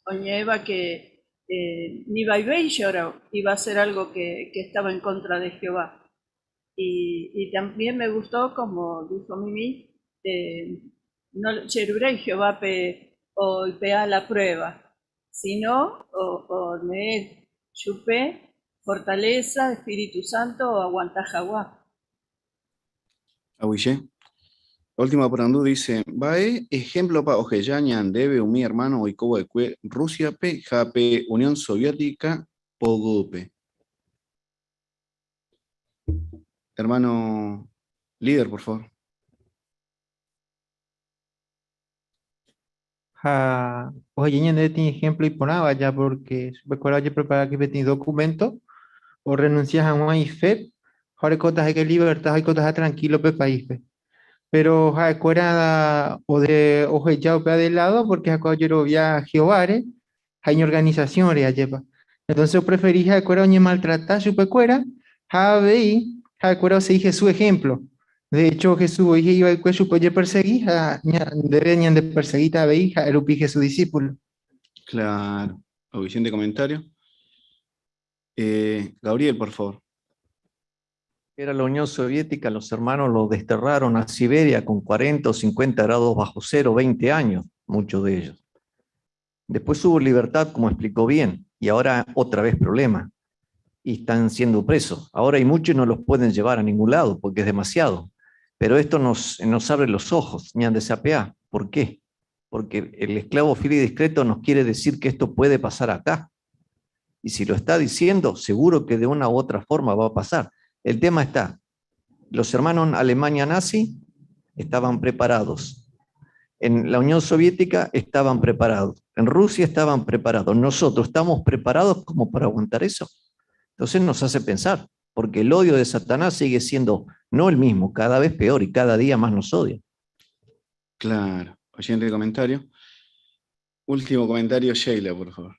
oñe'ẽva que eh, ni iba a hacer algo que, que estaba en contra de Jehová. Y, y también me gustó, como dijo Mimi, eh, no jeruréi Jehovápe oipe'a la prueba, sino o, ome'ẽ chupe fortaleza, Espíritu Santo oaguanta hag̃ua. Aguyje. La última porandu dice, Mba'e ehémplopa oheja ñandéve umi ermáno oiko va'ekue Rúsiape ha pe Unión Soviética poguýpe? Hermano líder, por favor. Ha oheja ñandéve peteĩ ejemplo iporãva ja porque chupekuéra ojeprepara ki peteĩ documento orrenuncia hag̃ua ife ha orekotaha libertad ha oikotaha tranquilo pe país-pe. Pero ha'ekuéra ode oheja upéva de lado porque ha'ekuéra ojerovia Jehováre ha iñorganizaciónre ajépa. Entonces opreferi ha'ekuéra oñemaltrata chupekuéra ha avei ha'ekuéra osegi Jesús ejemplo. De hecho, Jesús voi he'i va'ekue chupe ojepersegi ha ñandéve ñandepersegíta avei ha'e rupi Jesús discípulo. Claro. Audición de comentario. Eh, Gabriel, por favor. Era la Unión Soviética, los hermanos los desterraron a Siberia con 40 o 50 grados bajo cero, 20 años, muchos de ellos. Después hubo libertad, como explicó bien, y ahora otra vez problema. Y están siendo presos. Ahora hay muchos y no los pueden llevar a ningún lado porque es demasiado. Pero esto nos, nos abre los ojos, ñande sapea. ¿Por qué? Porque el esclavo fiel y discreto nos quiere decir que esto puede pasar acá. Y si lo está diciendo, seguro que de una u otra forma va a pasar. El tema está, los hermanos en Alemania nazi estaban preparados. En la Unión Soviética estaban preparados. En Rusia estaban preparados. Nosotros estamos preparados como para aguantar eso. Entonces nos hace pensar, porque el odio de Satanás sigue siendo no el mismo, cada vez peor y cada día más nos odia. Claro. Oyente de comentario. Último comentario, Sheila, por favor.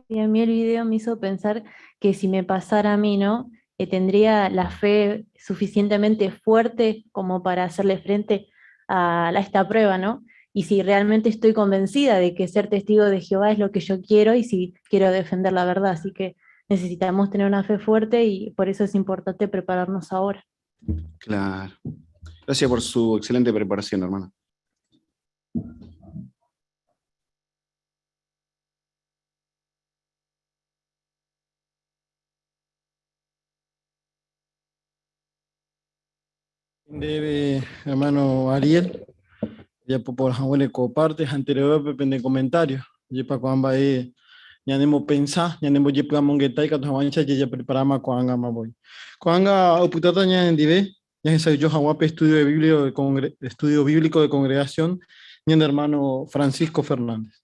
Sí, a mí el video me hizo pensar que si me pasara a mí, ¿no? Tendría la fe suficientemente fuerte como para hacerle frente a esta prueba, ¿no? Y si realmente estoy convencida de que ser testigo de Jehová es lo que yo quiero y si quiero defender la verdad. Así que necesitamos tener una fe fuerte y por eso es importante prepararnos ahora. Claro. Gracias por su excelente preparación, hermana. Debe, hermano Ariel, ya por haguére ko parte anterior pende comentario, jepa ko'ã mba'e ñanembopensa, ñanembojepy'amongueta ikatu hag̃uáicha jajepreparáma ko'ág̃ama voi. Ko'ág̃a opytáta ñanendive jahesa'ỹijo hag̃ua pe estudio de Biblia de congre, estudio bíblico de congregación ñane hermano Francisco Fernández.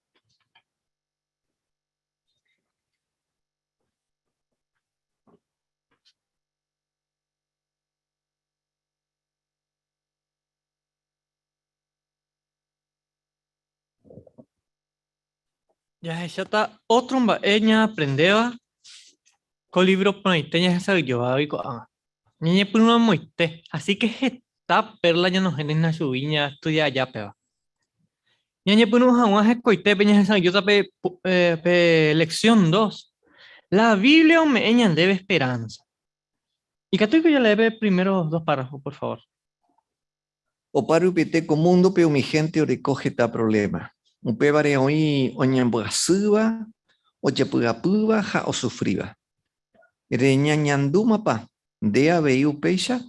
Jahecháta ótro mba'e ñaaprendéva ko lívro porãite ñahesa'ỹijóvagui ko'ág̃a. Ñañepyrũramoite, así ke heta pérla ñanohẽta hína chugui ñastudia aja péva. Ñañepyrũ hag̃ua hekoitépe ñahesa'ỹijóta pe, pe lección dos. La Biblia ome'ẽ ñandéve esperanza. Ikatúiko jaleeve pe primeros dos párrafos, por favor. Oparupiete ko múndope umi hénte oreko heta provléma. Upévare oĩ oñembyasýva, ojepy'apýva ha osufríva. Reñañandúmapa nde avei upéicha?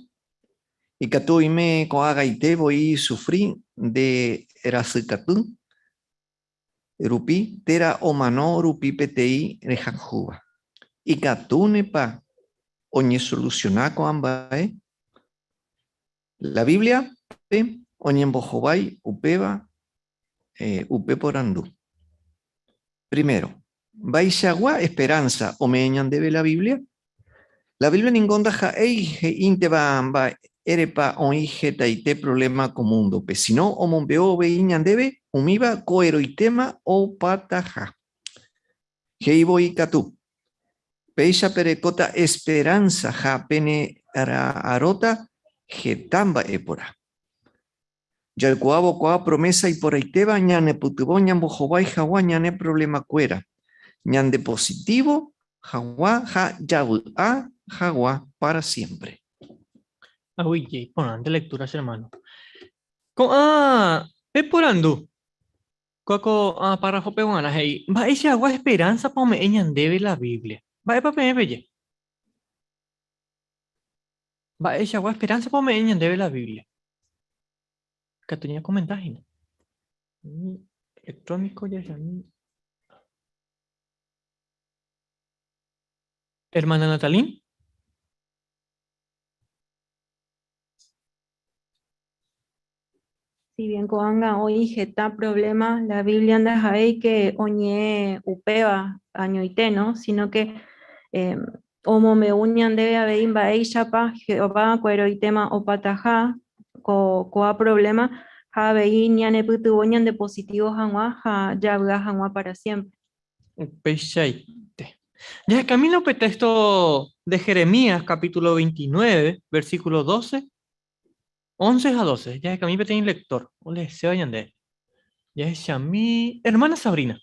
Ikatu oime ko'ag̃aite voi sufri nde rasykatu rupi térã omano rupi peteĩ rehayhúva. Ikatúnepa oñesolusiona ko'ã mba'e? La Bíbliape oñembohovái upéva upe porandu. Primero, mba'eichagua esperánsa ome'ẽ ñandéve la Biblia? La Biblia ningo ndaha'éi he'ínteva mba'érepa oĩ hetaite provléma ko múndope, síno omombe'u avei ñandéve umíva ko'ẽrõitéma opataha. He'i voi katu, Péicha perekóta esperánsa ha pene ra'arõta heta mba'e porã. Jaikuaávo ko'ã promésa iporãitéva ñanepytyvõ ñambohovái hag̃ua ñane provlemakuéra, ñandepositívo hag̃ua ha javy'a hag̃ua pára siémpre. Aguyje, iporãnte lectura che hermano. Ko'ã peporandu, Kóa ko'ã párrafope g̃uarã he'i, Mba'eichagua esperánsapa ome'ẽ ñandéve la Biblia? Mba'épa peẽ peje? Mba'eichagua esperánsapa ome'ẽ ñandéve la Biblia? Ikatu ñakomenta hína. Electrónico jahechami. Hermana Natalín. Si bien ko'ág̃a oĩ heta problema, la Biblia ndaha'éi ke oñe'ẽ upéva añoite, no? Sino que eh, Omombe'u ñandéve avei mba'éichapa Jehová ko'ẽrõitéma opataha ko ko'ã problema ha avei ñanepytyvõ ñandepositivo hag̃ua ha javy'a hag̃ua para siempre. Upeichaite. Jahechamína upe texto de Jeremías capítulo 29, versículo 12, 11 ha 12. Jahechamí peteĩ lector, oleeséva ñandéve. Jahechami, hermana Sabrina.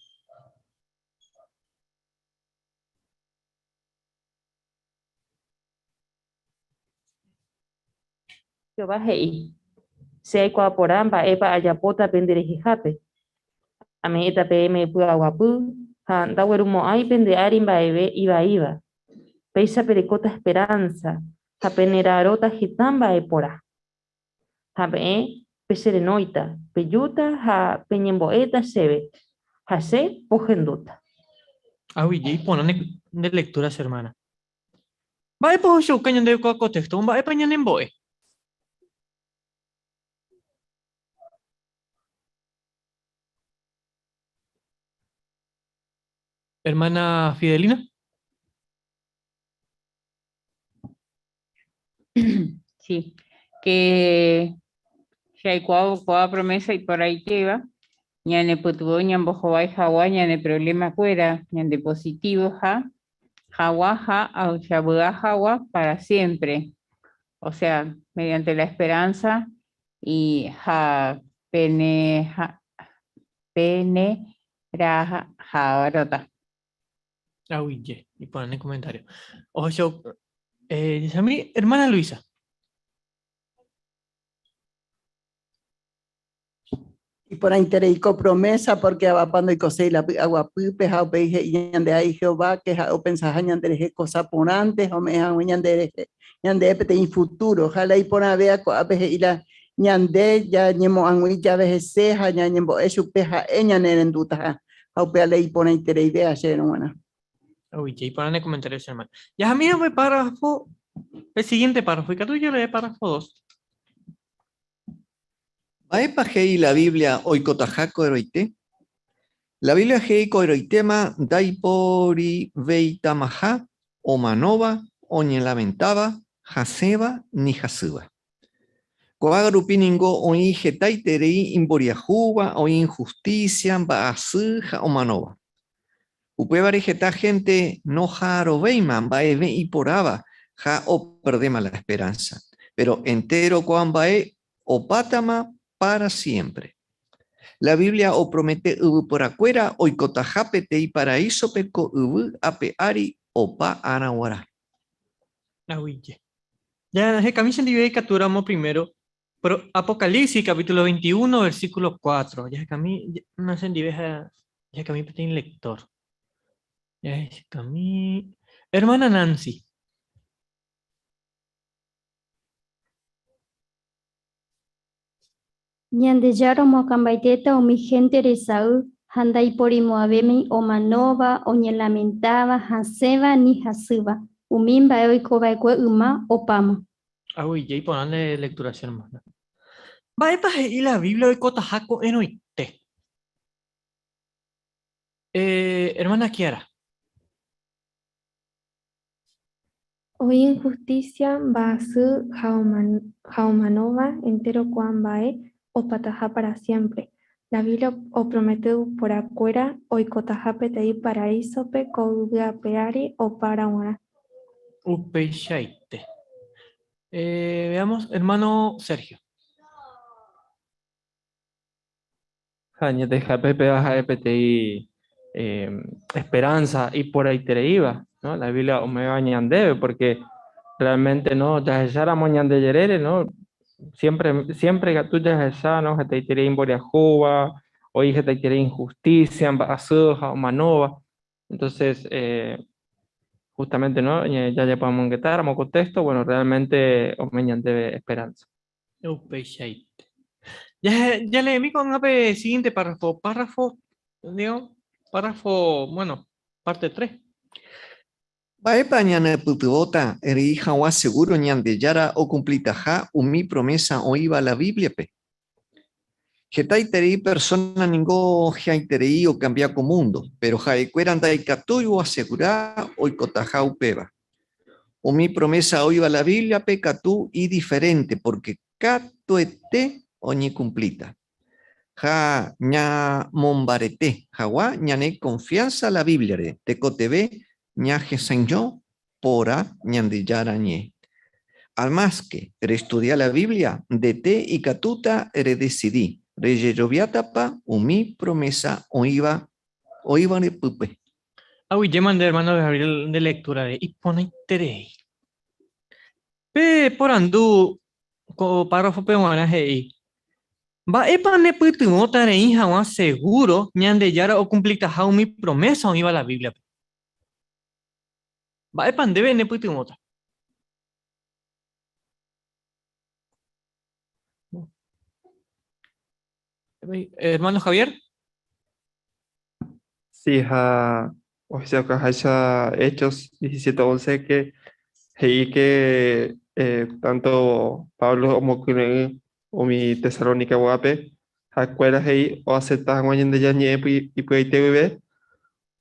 Jehová he'i, Che aikuaa porã mba'épa ajapóta pende rehehápe. Ame'ẽta peẽme py'aguapy ha ndaguerumo'ãi pende ári mba'eve ivaíva. Péicha perekóta esperánsa ha penera'arõta heta mba'e porã. Ha peẽ pecherenóita, pejúta ha peñembo'éta chéve, ha che pohendúta. Aguyje iporã nde lectura che hermana. Mba'épa ohechauka ñandéve ko'ã contexto? Mba'épa ñanembo'e? Hermana Fidelina. Sí, que che aikuaávo ko'ã promesa iporãitéva, ñanepytyvõ ñambohovái hag̃ua ñane problema-kuéra, ñande positivo ha hag̃ua ha javy'a hag̃ua para siempre. O sea, mediante la esperanza y ha pene ha pene raha'arõta. Aguyje, iporã ne comentario. Ohechauka, eh, jahechami, hermana Luisa. Iporãiterei ko promesa porque avapa ndoikoséi la py'aguapýpe ha upéi he'i ñande ái Jehová que ha'e opensaha ñanderehe cosa porãnte ha ome'ẽ hag̃ua ñanderehe ñandéve peteĩ futuro. Ha la iporãvéva ko'ápe he'i la ñande ñañemo'ag̃ui jave hese ha ñañembo'e chupe ha'e ñanerendútaha ha upéva la iporãitereivéva chéverõ g̃uarã. Aguyje, iporã ne comentario che hermana. Jahamína pe párrafo, pe siguiente párrafo, ikatu jalee párrafo 2. Mba'épa he'i la Biblia oikotaha ko'ẽrõite? La Biblia he'i ko'ẽrõitéma ndaiporiveitamaha omanóva, oñelamentáva, hasẽva ni hasýva. Ko'ág̃a rupi ningo oĩ hetaiterei imboriahúva, oĩ inhustísia, mba'asy ha omanóva. Upévare heta hénte noha'arõvéima mba'eve iporãva ha operdéma la esperánsa. Péro entéro ko'ã mba'e opátama pára siémpre. La Biblia opromete yvyporakuéra oikotaha peteĩ paraísope ko yvy ape ári opa ára g̃uarã. Aguyje. Jahekami chendive ikatúramo primero, pero Apocalipsis capítulo 21 versículo 4. Jahekami na chendive ha jahekami peteĩ lector. Jahekami hermana Nancy. Ñandejára omoakãmbaitéta umi hénte resay ha ndaiporimo'ãvémi omanóva, oñelamentáva, hasẽva ni hasýva. Umi mba'e oikova'ekue yma opáma. Aguyje iporã nde lectura che hermana. Mba'épa he'i la Biblia oikotaha ko'ẽrõite? Eh, hermana Kiara. Oĩ injusticia, mba'asy ha omanóva, entéro ko'ã mba'e opataha para siémpre. La Biblia opromete yvyporakuéra oikotaha peteĩ paraísope ko yvy ape ári opa ára g̃uarã. Upeichaite. Veamos, hermano Sergio. Ha añetehápe péva ha'e peteĩ esperanza iporãitereíva, ¿no? La Biblia ome'ẽva ñandéve, porque realmente, ¿no? Jahecháramo ñande jerére, ¿no? Siempre, siempre katu jahecha, ¿no? Hetaiterei imboriahúva, oĩ hetaiterei injusticia, mba'asy ha omanóva. Entonces, justamente, ¿no? Jajepy'amongetáramo ko texto, bueno, realmente ome'ẽ ñandéve esperanza. Upeichaite. Jaleemi ko'ág̃a pe siguiente párrafo, párrafo, digo, párrafo, bueno, parte 3. Mba'épa ñanepytyvõta rei hag̃ua segúro Ñandejára okumplitaha umi promésa oĩva la Bíbliape? Hetaiterei persóna ningo hi'ãiterei okambia ko múndo, péro ha'ekuéra ndaikatúi oasegura oikotaha upéva. Umi promesa oĩva la Bíbliape katu idiferente porque katuete oñekumplíta. Ha ñamombarete hag̃ua ñane confianza la Bíbliare tekotevẽ ñahesãijo porã Ñandejára Ñe'ẽ. Amáske restudia la Biblia, ndete ikatúta redesidi rejeroviátapa umi promesa oĩva oĩvare pype. Aguyjéma nde hermano Gabriel nde lectura-re, iporãiterei. Pe porandu ko párrafo-pe g̃uarã he'i, Mba'épa nepytyvõta reĩ hag̃ua segúro Ñandejára okumplitaha umi promésa oĩva la Bíbliape? Mba'épa ndéve nepytyvõta? Hermano Javier. Sí, ha ohechaukaháicha Hechos 17:11 que he'i que eh, tanto Pablo omokyre'ỹ umi Tesalónica guápe, ha'ekuéra he'i oacepta hag̃ua Ñandejára ñe'ẽ ipy'aite guive,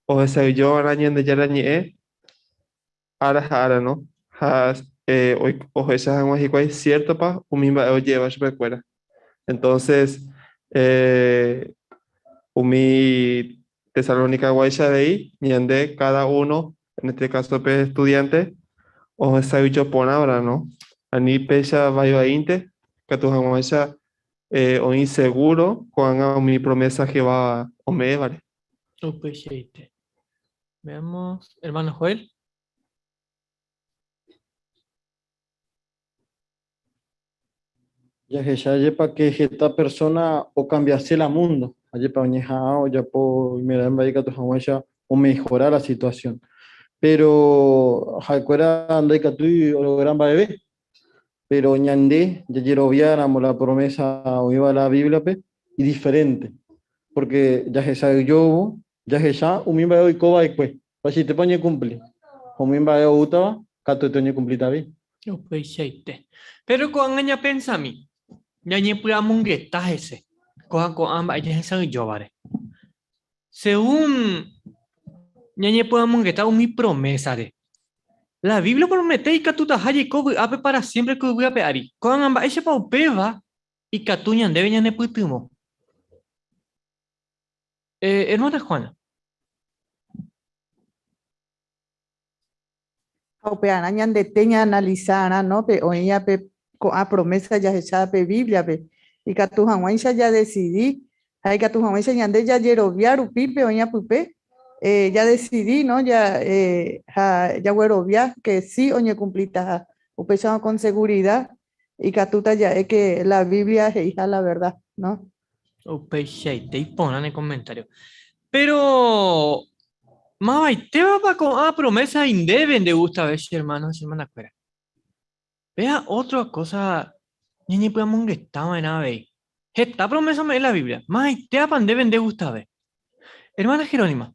ohesa'ỹijo va'erã Ñandejára ñe'ẽ ára ha ára, no? Ha eh, ohecha hag̃ua hikuái ciertopa umi mba'e oje'éva chupekuéra. Entonces, eh, umi Tesalónica guáicha avei, ñande cada uno, en este caso pe estudiante, ohesa'ỹijo porã va'erã, no? Ani péicha vai vaínte, katu hag̃uáicha eh, oĩ seguro ko'ág̃a umi promesa Jehová ome'ẽvare. Upeichaite. Veamos, hermano Joel. Jahecha jepa que heta persona okambiase la mundo, ajépa oñeha'ã ojapo oimeraẽ mba'e ikatu hag̃uáicha omejora la situación. Pero ha'ekuéra ndaikatúi ologra mba'eve. Pero ñande jajeroviáramo la promesa oĩva la Biblia-pe idiferente, porque jahesa'ỹijóvo jahecha umi mba'e oiko va'ekue, mba'eichaitépa oñekumpli, ha umi mba'e oútava katuete oñekumplíta avei. Upeichaite. Péro ko'ág̃a ñapensami, ñañepy'amongeta hese ko'ã ko'ã mba'e jahesa'ỹijóvare. Según ñañepy'amongeta umi promésare, la Biblia opromete ikatutaha jaiko vy'ápe pára siémpre ko yvy ape ári. Ko'ág̃a mba'éichapa upéva ikatu ñandéve ñanepytyvõ? Hermana Juana. Ha upearã ñandete ñaanalisarã, no, pe oĩva pe ko'ã promesa jahecháva pe Bíbliape, ikatu hag̃uáicha jadesidi ha ikatu hag̃uáicha ñande jajerovia rupi pe oĩva pype, eh, jadesidi, no, ja, eh, ha jaguerovia que sí oñekumplitaha. Upéicharõ con seguridad ikatúta ja'e que la Biblia he'iha la verdad, no. Upeichaite iporã ne comentario. Pero mavaitévapa ko'ã promesa indéve nde gustave che hermano ha che hermana-kuéra? Péa otra cosa ñañepy'amongeta va'erã avei. Heta promesa ome'ẽ la Biblia. Mavaitévapa ndéve nde gustave? Hermana Jerónima.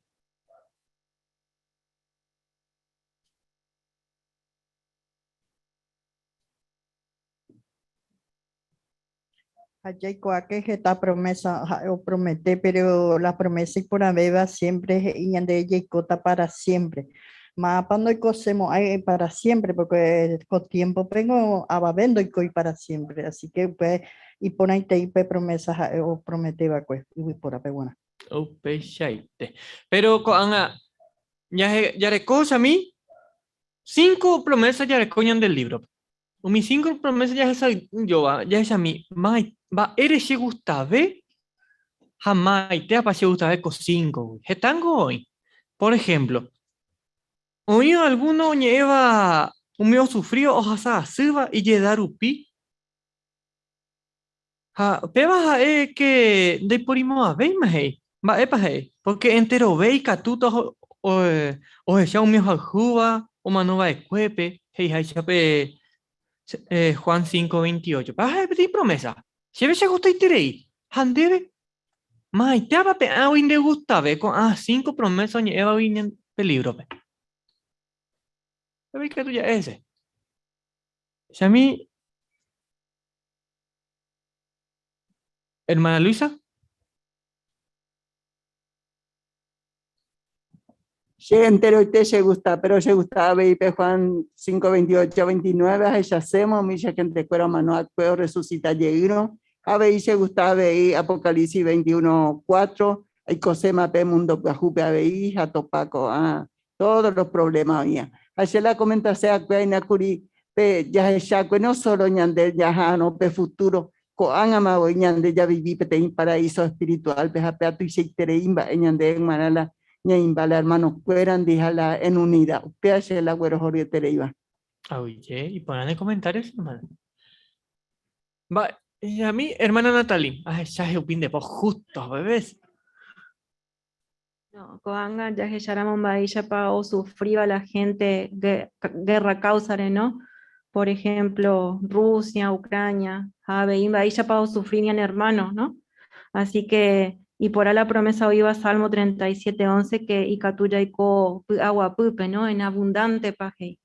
Ha jaikuaáke heta promesa ha'e opromete, pero la promesa iporãvéva siempre he'i ñande jaikóta para siempre. Mávapa ndoikosemo'ãi para siempre, porque ko tiempo-pengo avave ndoikói para siempre, así que upe iporãitei pe promesa ha'e opromete va'ekue yvypórape g̃uarã. Upeichaite. Pero ko'ág̃a jareko chami cinco promesa jareko ñande libro-pe. Umi cinco promesa jahesa'ỹijóva jahechami mba'ére chegustave ha maitéapa chegustave ko cinco-gui. Hetángo oĩ. Por ejemplo, oĩ alguno oñe'ẽva umi osufríva ohasa asýva ijeda rupi ha péva ha'e ke ndaiporimo'ãvéima he'i. Mba'épa he'i? Porque enterove ikatúta ohecha umi ohayhúva omanova'ekuépe, he'iháicha pe Juan 5:28. Péva ha'e peteĩ promesa. Chéve chegustaiterei. Ha ndéve? Maitépa pe'ãgui ndegustave ko'ã cinco promesa oñe'ẽvagui pe lívrope? Péva ikatu ja'e hese. Chami, hermana Luisa. Che enteroite che gusta, pero che gusta avei pe Juan 5, 28, 29, ahechasemo umi che gentekuéra omano'akue orresucita jeýrõ. Avei che gusta avei Apocalipsis 21, 4, aikoséma pe mundo pyahúpe avei ha topa ko'ã todos los problemas oĩva. Ha che la komentase akue aína kuri pe jahechakue no solo ñande jaha'arõ pe futuro, ko'ág̃ama voi ñande javivi peteĩ paraíso espiritual-pe ha péa tuichaiterei mba'e ñande g̃uarã la ñaĩmba la hermano-kuérandi ha la en unida. Upéva che la guerohoryetereíva. Aguyje, iporã ne comentario, che hermana. Mba'e, a mi hermana Natalie, ahecha jehupi nde po justo, bebés. No, ko'ág̃a jahecháramo mba'éichapa osufríva la gente guerra káusare, no? Por ejemplo, Rusia, Ucrania, ha avei mba'éichapa osufri ñane hermano, no? Así que iporã la promesa oĩva Salmo 37, 11 que ikatu jaiko py'aguapýpe, no? En abundante paz he'i.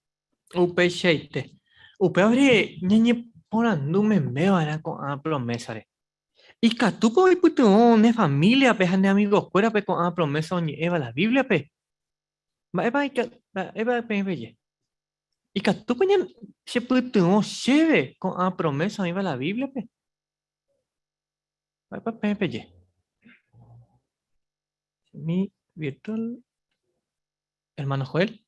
Upeichaite. Upévare ñañeporandu meme va'erã ko'ã promésare. Ikatúpa oipytyvõ ne famíliape ha ne amigokuérape ko'ã promésa oñe'ẽva la Bíbliape? Mba'épa mba'épa peẽ peje? Ikatúpa chepytyvõ chéve ko'ã promésa oĩva la Bíbliape? Mba'épa peẽ peje? Mi virtual. Hermano Joel.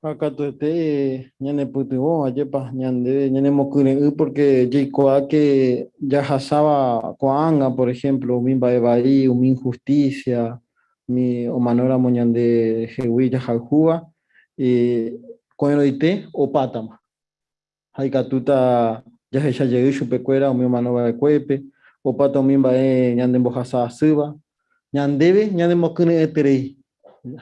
Ha katuete ñanepytyvõ, ajépa ñande ñanemokyre'ỹ porque jaikuaa ke jahasáva ko'ág̃a, por ejemplo, umi mba'e vai, umi injusticia, umi omanóramo ñande hegui jahayhúva, ko'ẽrõite opátama. Ha ikatúta jahecha jey chupekuéra umi omano va'ekuépe, opáta umi mba'e ñanembohasa asýva, ñandéve ñanemokyre'ỹeterei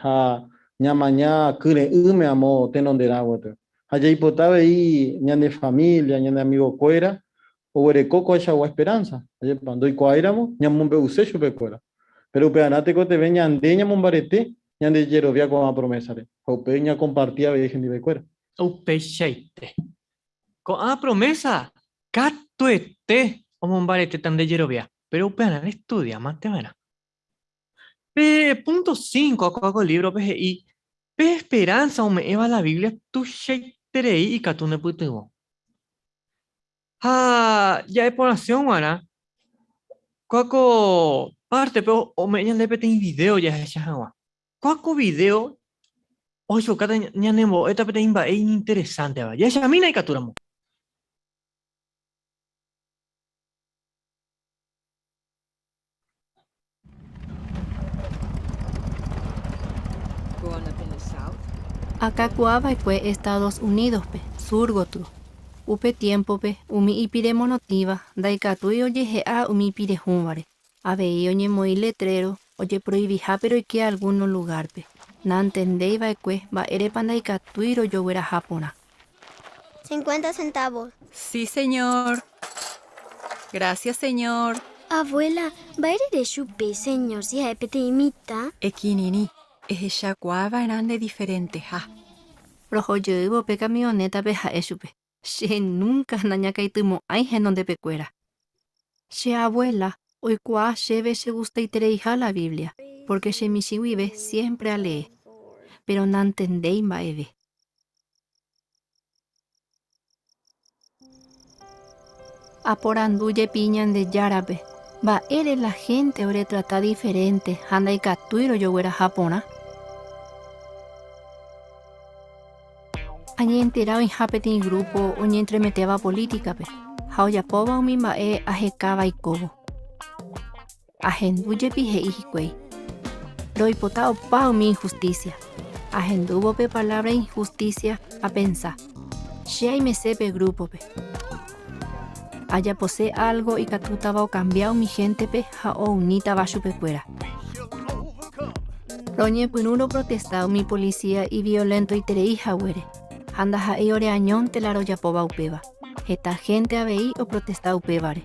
ha ñamaña kyre'ỹme amo tenonderã gotyo. Ha jaipota avei ñane familia, ñane amigokuéra oguereko ko'ãichagua esperanza. Ajépa, ndoikuaáiramo ñamombe'use chupekuéra. Péro upearã tekotevẽ ñande ñamombarete ñande jerovia ko'ã promesa-re ha upéi ñakomparti avei hendivekuéra. Upeichaite. Ko'ã promésa katuete omombaretéta nde jerovia, péro upearã restudiámante va'erã. Pe púnto 5 ko'ã ko lívrope he'i, Pe esperánsa ome'ẽva la Biblia tuichaiterei ikatu nepytyvõ. Ha ja'e porãsérõ g̃uarã, kóa ko pártepe ome'ẽ ñande peteĩ vidéo jahecha hag̃ua. Kóa ko vidéo ohechaukáta ñanembo'éta peteĩ mba'e iñinteresánteva. Jahechamína ikatúramo. Akakuaa va'ekue Estados Unídospe, sur gotyo. Upe tiémpope, umi ipire morotĩva ndaikatúi ojehe'a umi ipire hũvare. Avei oñemoĩ letréro ojeproivihápe roike algúno lugárpe. Nantendéi va'ekue mba'érepa ndaikatúi rojogueraha porã. 50 centavos. Sí, señor. Gracias, señor. Abuela, mba'ére ere chupe, señor, si ha'e peteĩ mitã? Ekirirĩ, ehechakuaa va'erã nde diferenteha. Roho jeývo pe kamionétape ha'e chupe, Che núnka nañakaitymo'ãi henondepekuéra. Che abuela oikuaa chéve chegustaitereiha la Biblia, pórke che michĩ guive siémpre alee. Péro nantendéi mba'eve. Aporandu jepi Ñandejárape, Mba'ére la hénte oretrata diferénte ha ndaikatúi rojogueraha porã? Añeentera oĩha peteĩ grúpo oñentremetéva polítikape ha ojapóva umi mba'e ahekáva aikóvo. Ahendu jepi he'i hikuái, Roipota opa umi inhustísia. Ahendúvo pe palávra inhustísia, apensa, Che aimese pe grúpope. Ajapose álgo ikatútava okambia umi héntepe ha ounítava chupekuéra. Roñepyrũ roprotesta umi polisía iviolentoiterei haguére, ha ndaha'éi ore añónte la rojapóva upéva, heta hénte avei oprotesta upévare.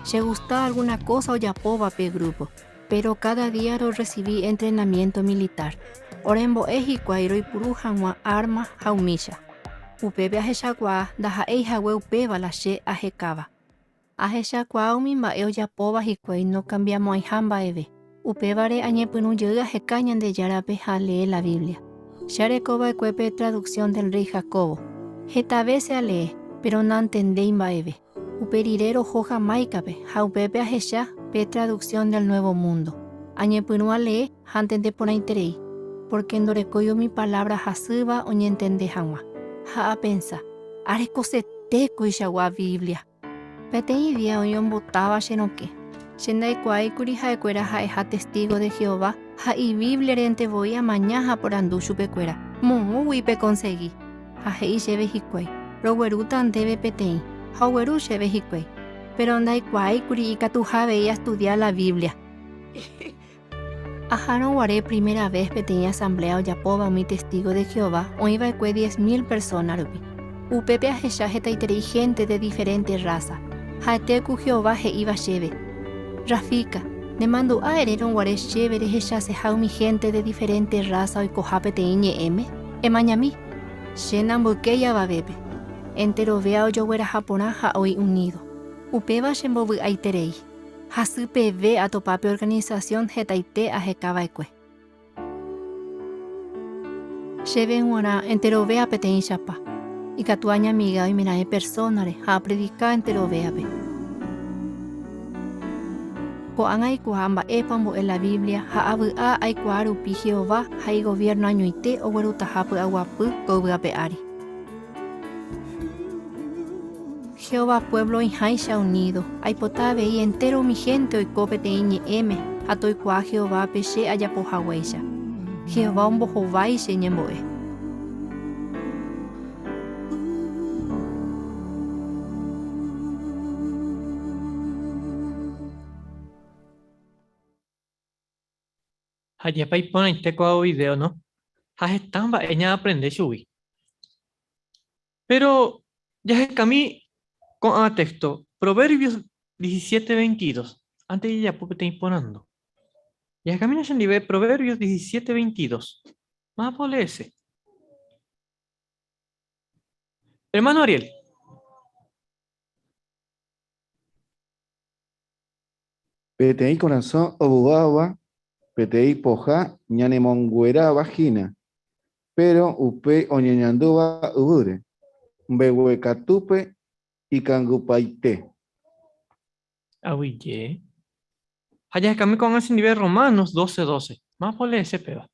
Chegusta algúna kósa ojapóva pe grúpo, péro káda día rorresivi entrenamiénto militár. Orembo'e hikuái roipuru hag̃ua árma ha umícha. Upépe ahechakuaa ndaha'éi hague upéva la che ahekáva. Ahechakuaa umi mba'e ojapóva hikuái nokambiamo'ãiha mba'eve. Upévare añepyrũ jey aheka Ñandejárape ha alee la Biblia. Che areko va'ekue pe Traducción del Rey Jacobo. Heta vése alee, péro nantendéi mba'eve. Upe rire roho Jamáicape ha upépe ahecha pe Traducción del Nuevo Mundo. Añepyrũ alee ha antende porãiterei, pórke ndorekói umi palávra hasýva oñentende hag̃ua. Ha apensa, Arekosete koichagua Biblia! Peteĩ día oĩ ombotáva che rokẽ. Che ndaikuaáikuri ha'ekuéra ha'eha testígo de Jehová ha ibíbliarente voi amaña ha aporandu chupekuéra, Moõgui pekonsegi? Ha he'i chéve hikuái, Roguerúta ndéve peteĩ. Ha ogueru chéve hikuái. Péro ndaikuaáikuri ikatuha avei astudia la Biblia. Ahárõ guare primera ves peteĩ asambléa ojapóva umi testígo de Jehová oĩ va'ekue 10,000 persóna rupi. Upépe ahecha hetaiterei hénte de diferénte rrása. Ha'ete ku Jehová he'íva chéve, Rafika, nemandu'a erérõ guare chéve rehechaseha umi hénte de diferénte rrása oikoha peteĩ ñe'ẽme? Emañami! Che namboykéi avavépe. Enterovéa ojogueraha porã ha oĩ unído. Upéva chembovy'aiterei. Hasy peve atopa pe organisasión hetaite aheka va'ekue. Chéve g̃uarã enterovéa peteĩchapa. Ikatu añamiga oimeraẽ persónare ha apredika enterovéape. Ko'ág̃a aikuaa mba'épa ombo'e la Biblia ha avy'a aikuaa rupi Jehová ha igoviérno añoite oguerutaha py'aguapy ko yvy ape ári. Jehová puévlo oĩháicha unído, aipota avei entéro umi hénte oiko peteĩ ñe'ẽme ha toikuaa Jehovápe che ajapo haguéicha. Jehová ombohovái che ñembo'e. Ha jepa iporãite ko'ã video, no? Ha heta mba'e ñaaprende chugui. Péro jahekami ko'ã téxto, Proverbios 17:22. Ánte jajapo peteĩ porandu. Jahekamína chendive Proverbios 17:22. Mávapa oleese? Hermano Ariel. Peteĩ korasõ ovy'áva peteĩ pohã ñanemongueráva hína, péro upéi oñeñandúva yvýre, mbeguekatúpe ikangypaite. Aguyje. Ha jahekami ko'ág̃a chendive Romanos 12:12. Mávapa oleese péva?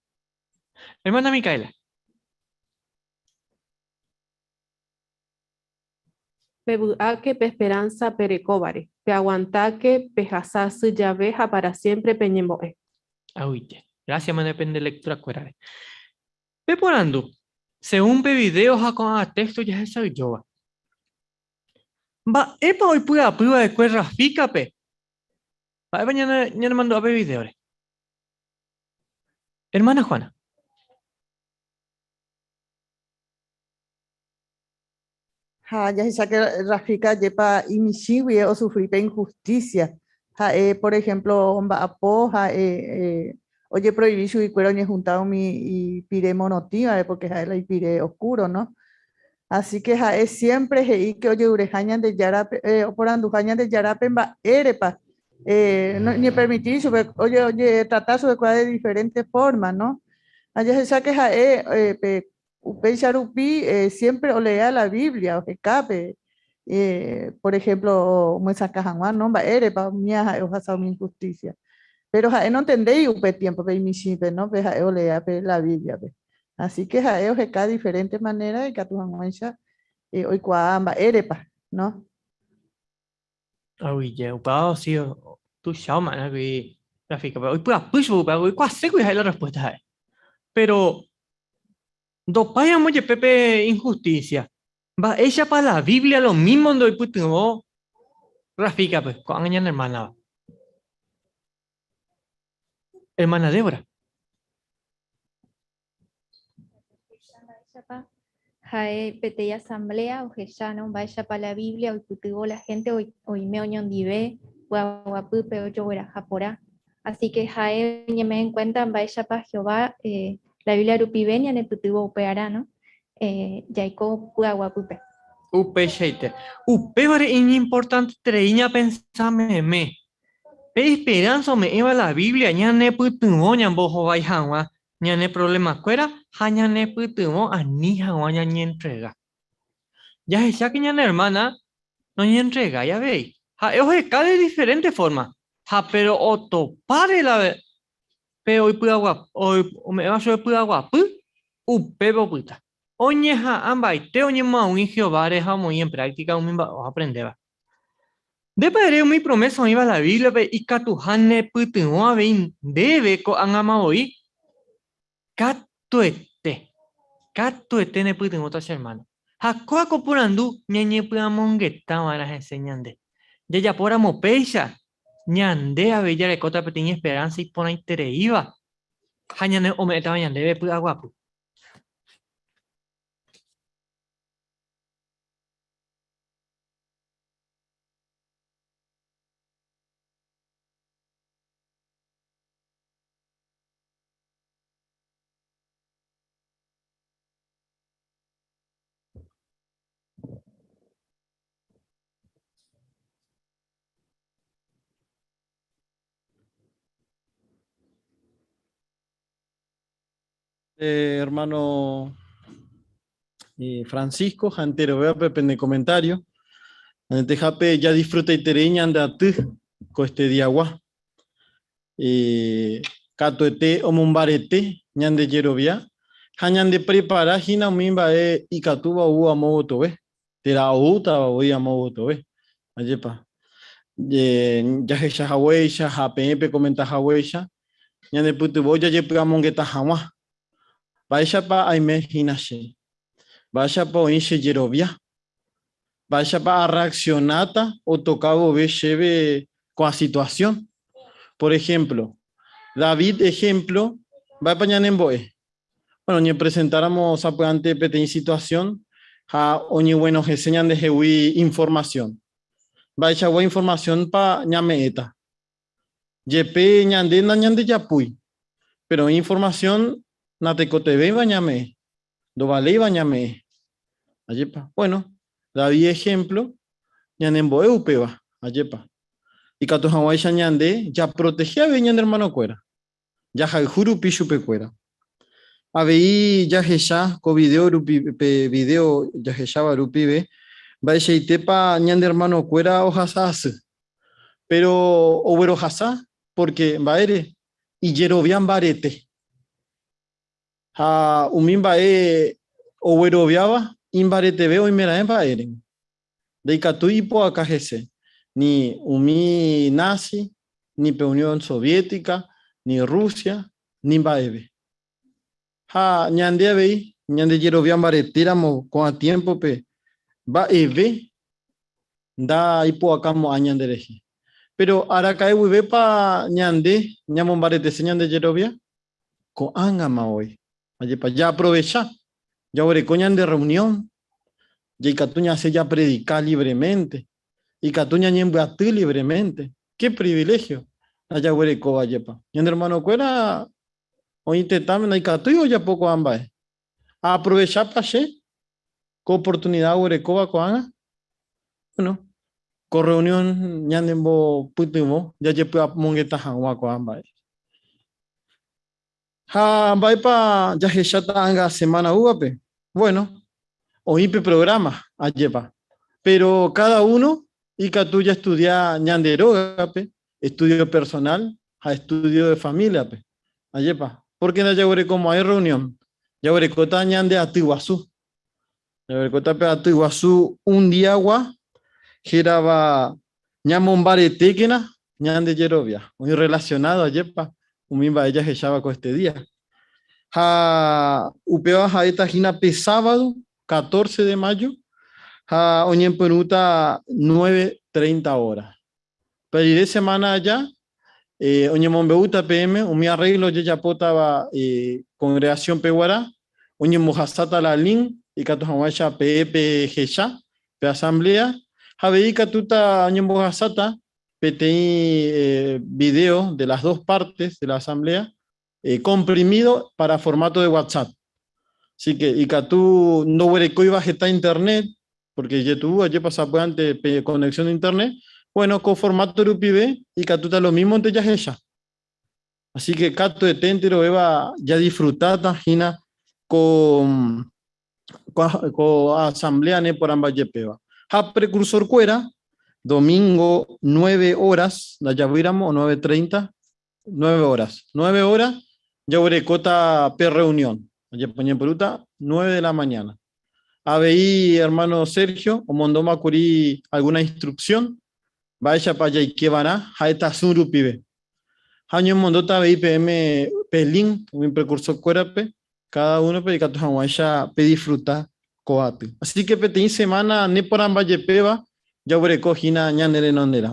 Hermana Micaela. Pevy'áke pe esperánsa perekóvare, peaguantáke pehasa asy jave ha pára siémpre peñembo'e. Aguyje. Gracias mane pende lectura-kuérare. Peporandu, según pe video ha ko'ã texto jahecha'ỹijóva. Mba'épa oipy'apy va'ekue Rafika-pe? Mba'épa ñanemandu'a pe video-re? Hermana Juana. Ha jahecháke Rafika ajépa imichĩ guie osufri pe injusticia. Ha'e, por ejemplo, omba'apo ha'e ojeproivi chuguikuéra oñehunta umi ipire morotĩvare porque ha'e la ipire oscuro, no? Así que ha'e siempre he'i que ojerureha Ñandejárape, oporanduha Ñandejárape mba'érepa noñepermitiri chupe, ojetrata chupekuéra de diferente forma, no? Ha jahecháke ha'e pe Upéicha rupi siémpre olea la Biblia oheka pe, por ehémplo omyesakã hag̃ua no mba'érepa umía ha'e ohasa umi inhustísia. Péro ha'e nontendéi upe tiémpope imichĩpe no pe ha'e olea pe la Bíbliape. Asi ke ha'e oheka diferénte manéra ikatu hag̃uáicha oikuaa mba'érepa, no. Aguyje, upéva si tuicha oma'ẽ kuri Rafika-pe, oipy'apy chupe upéva, oikuaase kuri ha'e la respuesta ha'e. Péro ndopái ramo jepe pe inhustísia, mba'éichapa la Biblia lomímonte oipytyvõ Rafika-pe, ko'ág̃a ñane ermánava? Ermána Débora. Mba'éichapa ha'e peteĩ asamblea ohecha, no, mba'éichapa la Biblia oipytyvõ la gente oime oñondive py'aguapýpe ojogueraha porã. Así que ha'e oñeme'ẽ en cuenta mba'éichapa Jehová la Biblia rupive ñanepytyvõ upearã, no, jaiko py'aguapýpe. Upeichaite. Upévare iñimportanteterei ñapensa meme. Pe esperanza ome'ẽva la Biblia ñanepytyvõ ñambohovái hag̃ua ñane problemakuéra ha ñanepytyvõ ani hag̃ua ñañentrega. Jahecháke ñane hermana noñentregái avei. Ha'e oheka de diferente forma, ha péro otopáre la pe ome'ẽva chupe py'aguapy, upépe opyta. Oñeha'ã mbaite oñemoag̃ui Jehováre ha omoĩ en práctica umi mba'e oaprendéva. Ndépa ere umi promésa oĩva la Bíbliape ikatuha nepytyvõ avei ndéve ko'ág̃ama voi? Katuete, katuete nepytyvõta che ermáno. Ha kóa ko porandu ñañepy'amongeta va'erã hese ñande. Jajapóramo péicha, ñande avei jarekóta peteĩ esperánsa iporãitereíva ha ñane ome'ẽtava ñandéve py'aguapy. Hermano Francisco ha enterovévape pene comentario. Añetehápe jadisfrutaiterei ñande aty ko este diagua. Katuete omombarete ñande jerovia ha ñande prepara hína umi mba'e ikatúva ou amo gotove, térã oútava voi amo gotove. Ajépa? Jahecha haguéicha ha peẽ pekomenta haguéicha, ñanepytyvõ jajepy'amongeta hag̃ua. Mba'éichapa aime hína che? Mba'éichapa oĩ che jerovia? Mba'éichapa arreaccionáta otoka vove chéve ko'ã situación? Por ejemplo, David ejemplo, mba'épa ñanembo'e? Bueno, oñepresentáramo sapy'ánte peteĩ situación ha oñeguenohẽse ñandehegui información. Mba'eichagua información-pa ñame'ẽta? Jepe ñande nañandejapúi, péro oĩ informasión natekotevẽiva ñame'ẽ, ndovaléiva ñame'ẽ. Ajépa? Bueno, David ehémplo ñanembo'e upéva, ajépa? Ikatu hag̃uáicha ñande japrotehe avei ñane ermanokuéra, jahayhu rupi chupekuéra. Avei jahecha ko vidéo rupi, pe vidéo jahecháva rupive mba'eichaitépa ñane ermanokuéra ohasa asy. Péro oguerohasa pórke mba'ére? Ijerovia mbarete. Ha umi mba'e ogueroviáva imbareteve oimeraẽ mba'ére. Ndaikatúi ipu'aka hese, ni umi nazi, ni pe Unión Soviética, ni Rusia, ni mba'eve. Ha ñande avei, ñandejerovia mbaretéramo ko'ã tiémpope, mba'eve ndaipu'akamo'ã ñanderehe. Péro araka'e guivépa ñande ñamombaretese ñande jerovia? Ko'ág̃ama voi. Ajépa jaaprovecha, jaguereko ñande rreunión, jaikatu ñasẽ japredika livreménte, ikatu ñañembyaty livreménte. Ke priviléhio la jaguerekóva, ajépa. Ñane ermanokuéra oĩ tetãme ndaikatúi ojapo ko'ã mba'e. Aaprovechápa che ko oportunida aguerekóva ko'ág̃a? Bueno, ko reunión ñanembopytyvõ jajepy'amongeta hag̃ua ko'ã mba'e. Ha mba'épa jahecháta ág̃a semana oúvape? Bueno, oĩ pe programa, ajépa. Péro káda uno ikatu jastudia ñande rógape, estudio personal ha estudio de familia-pe. Ajépa? Pórke ndajaguerekomo'ãi reunión, jaguerekóta ñande aty guasu. Jaguerekóta pe aty guasu un diagua hérava Ñamombaretékena ñande jerovia. Oĩ relacionado, ajépa, umi mba'e jahecháva ko este día. Ha upéva ha'éta hína pe sábado 14 de mayo ha oñepyrũta 9:30 hora. Pe rire semana aja, oñemombe'úta peẽme umi arreglo ojejapótava congregación-pe guarã, oñembohasáta la link ikatu hag̃uáicha peẽ pehecha pe asamblea, ha avei ikatúta oñembohasáta peteĩ video de las dos partes de la asamblea comprimido para formato de WhatsApp. Así que ikatu ndoguerekóiva heta internet, Porque ijetu'u ajépa sapy'ánte pe conexión de internet, bueno, ko formato rupive ikatúta lo mímonte jahecha. Así que katuete enterovéva jadisfrutáta hína ko ko asamblea neporãmba jepéva. Ha precursor-kuéra, domingo 9 horas, ndajavýramo, o 9:30, 9 horas. 9 horas jaguerekóta pe reunión. Oñepyrũta 9 de la mañana. Avei hermano Sergio omondóma kuri alguna instrucción mba'éichapa jaikeva'erã ha'éta Zoom rupive. Ha oñemondóta avei peẽme pe link umi precursor-kuérape Káda únope ikatu hag̃uáicha pedisfruta ko aty. Así ke peteĩ semána neporãmba jepéva jaguereko hína ñane renonderã.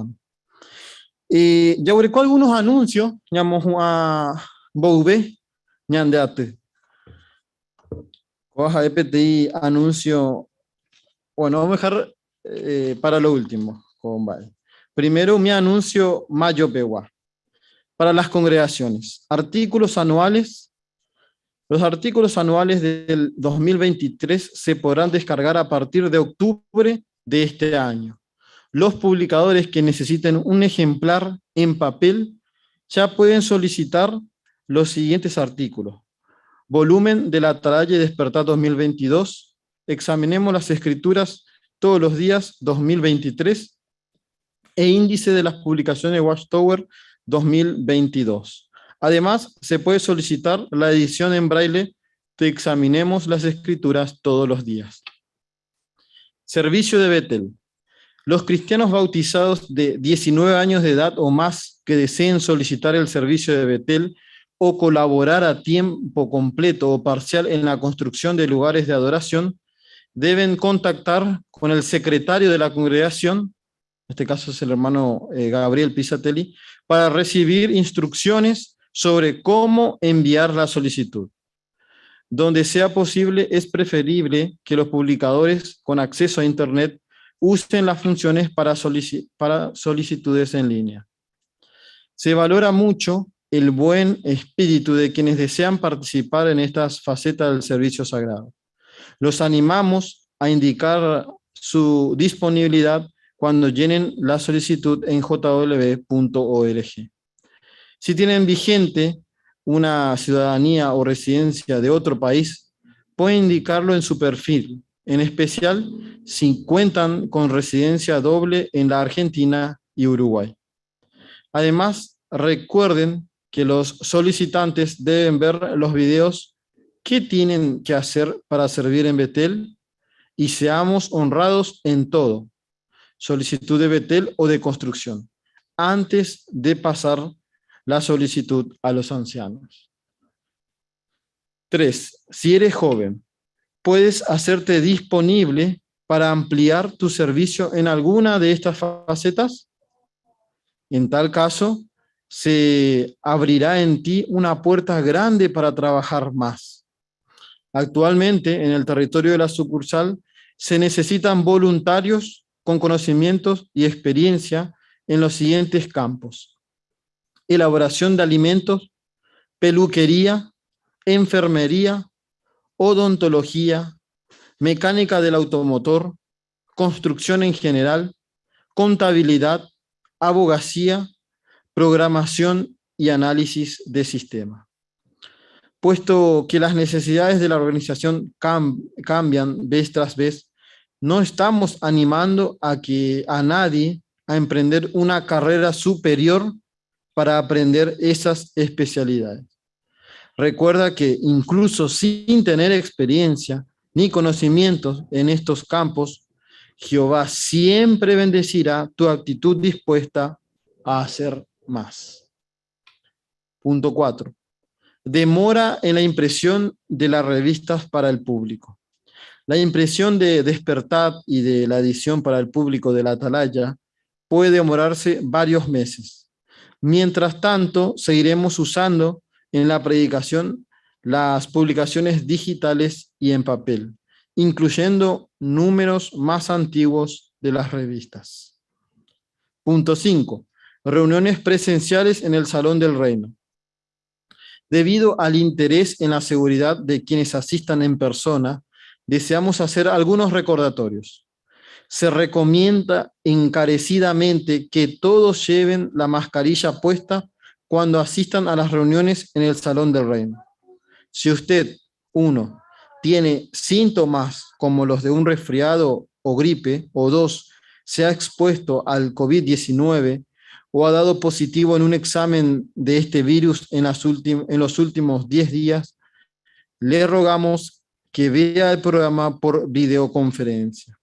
Jaguereko algunos anuncios ñamohu'ã mboyve ñande aty. Kóva ha'e peteĩ anuncio, bueno, vamos a dejar para lo último ko mba'e. Primero umi anuncio mayo pegua. Para las congregaciones. Artículos anuales. Los artículos anuales del 2023 se podrán descargar a partir de octubre de este año. Los publicadores que necesiten un ejemplar en papel ya pueden solicitar los siguientes artículos. Volumen de la Atalaya y Despertar 2022. Examinemos las escrituras todos los días 2023 e índice de las publicaciones Watchtower 2022. Además, se puede solicitar la edición en braille de Examinemos las Escrituras todos los días. Servicio de Betel. Los cristianos bautizados de 19 años de edad o más que deseen solicitar el servicio de Betel o colaborar a tiempo completo o parcial en la construcción de lugares de adoración, deben contactar con el secretario de la congregación, en este caso es el hermano Gabriel Pisatelli, para recibir instrucciones sobre cómo enviar la solicitud. Donde sea posible, es preferible que los publicadores con acceso a Internet usen las funciones para solicitudes en línea. Se valora mucho el buen espíritu de quienes desean participar en estas facetas del servicio sagrado. Los animamos a indicar su disponibilidad cuando llenen la solicitud en j w punto org. Si tienen vigente una ciudadanía o residencia de otro país, pueden indicarlo en su perfil, en especial si cuentan con residencia doble en la Argentina y Uruguay. Además, recuerden que los solicitantes deben ver los videos que tienen que hacer para servir en Betel y seamos honrados en todo, solicitud de Betel o de construcción, antes de pasar la solicitud a los ancianos. 3. Si eres joven, puedes hacerte disponible para ampliar tu servicio en alguna de estas facetas. En tal caso, se abrirá en ti una puerta grande para trabajar más. Actualmente, en el territorio de la sucursal, se necesitan voluntarios con conocimientos y experiencia en los siguientes campos: elaboración de alimentos, peluquería, enfermería, odontología, mecánica del automotor, construcción en general, contabilidad, abogacía, programación y análisis de sistema. Puesto que las necesidades de la organización cambian vez tras vez, no estamos animando a nadie a emprender una carrera superior para aprender esas especialidades. Recuerda que incluso sin tener experiencia ni conocimientos en estos campos, Jehová siempre bendecirá tu actitud dispuesta a hacer más. Punto 4. Demora en la impresión de las revistas para el público. La impresión de Despertad y de la edición para el público de la Atalaya puede demorarse varios meses. Mientras tanto, seguiremos usando en la predicación las publicaciones digitales y en papel, incluyendo números más antiguos de las revistas. Punto 5. Reuniones presenciales en el Salón del Reino. Debido al interés en la seguridad de quienes asistan en persona, deseamos hacer algunos recordatorios. Se recomienda encarecidamente que todos lleven la mascarilla puesta cuando asistan a las reuniones en el Salón del Reino. Si usted, uno, tiene síntomas como los de un resfriado o gripe, o dos, se ha expuesto al COVID-19 o ha dado positivo en un examen de este virus en, las en los últimos 10 días, le rogamos que vea el programa por videoconferencia.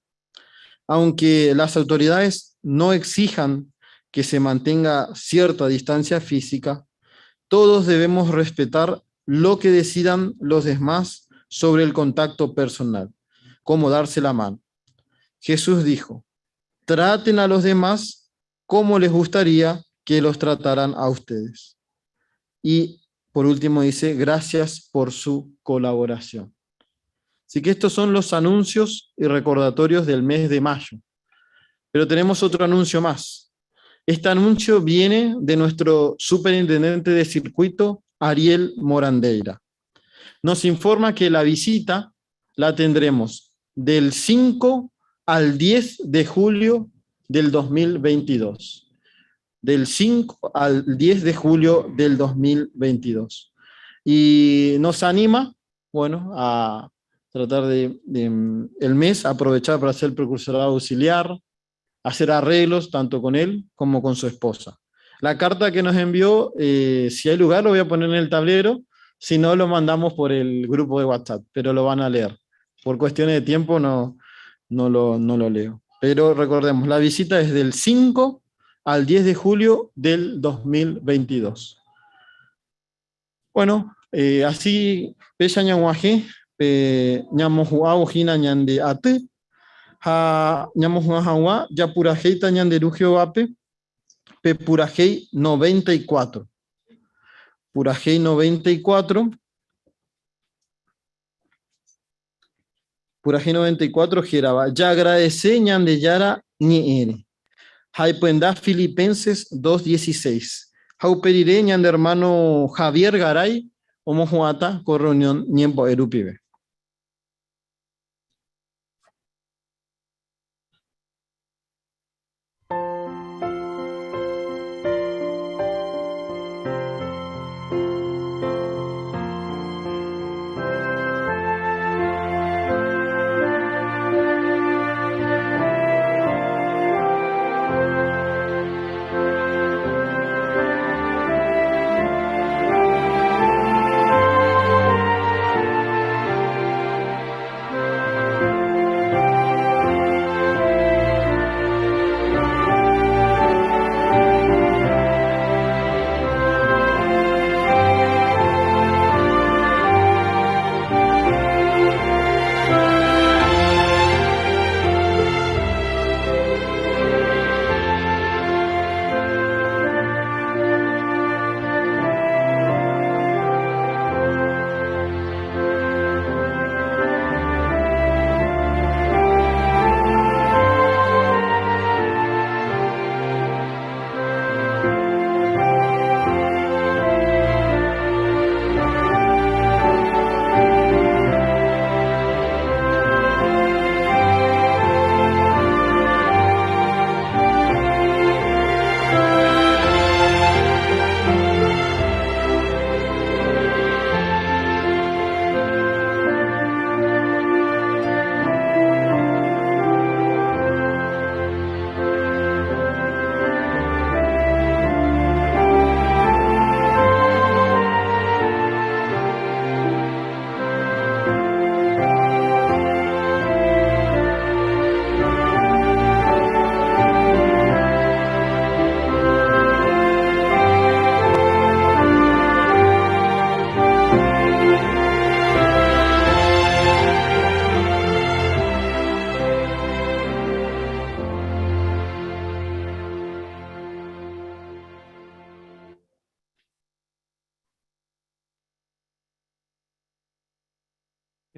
Aunque las autoridades no exijan que se mantenga cierta distancia física, todos debemos respetar lo que decidan los demás sobre el contacto personal, como darse la mano. Jesús dijo, traten a los demás como les gustaría que los trataran a ustedes. Y por último dice, gracias por su colaboración. Así que estos son los anuncios y recordatorios del mes de mayo. Pero tenemos otro anuncio más. Este anuncio viene de nuestro superintendente de circuito, Ariel Morandeira. Nos informa que la visita la tendremos del 5 al 10 de julio del 2022. Del 5 al 10 de julio del 2022. Y nos anima, bueno, a tratar de, el mes aprovechar para hacer el precursorado auxiliar, hacer arreglos tanto con él como con su esposa. La carta que nos envió, eh, si hay lugar, lo voy a poner en el tablero, si no, lo mandamos por el grupo de WhatsApp, pero lo van a leer. Por cuestiones de tiempo no, no, lo, no lo leo. Pero recordemos, la visita es del 5 al 10 de julio del 2022. Bueno, eh, así, péicha ñag̃uahẽ, pe ñamohu'ãvo hína ñande aty, ha ñamohu'ã hag̃ua japurahéita ñande Ru Jehovápe pe purahéi 94. Purahéi 94. Purahéi 94 hérava Jaagradese Ñandejára ñe'ẽre. Ha ipyenda Filipenses 2.16. Ha upe rire ñande hermano Javier Garay omohu'ãta ko reunión ñembo'e rupive.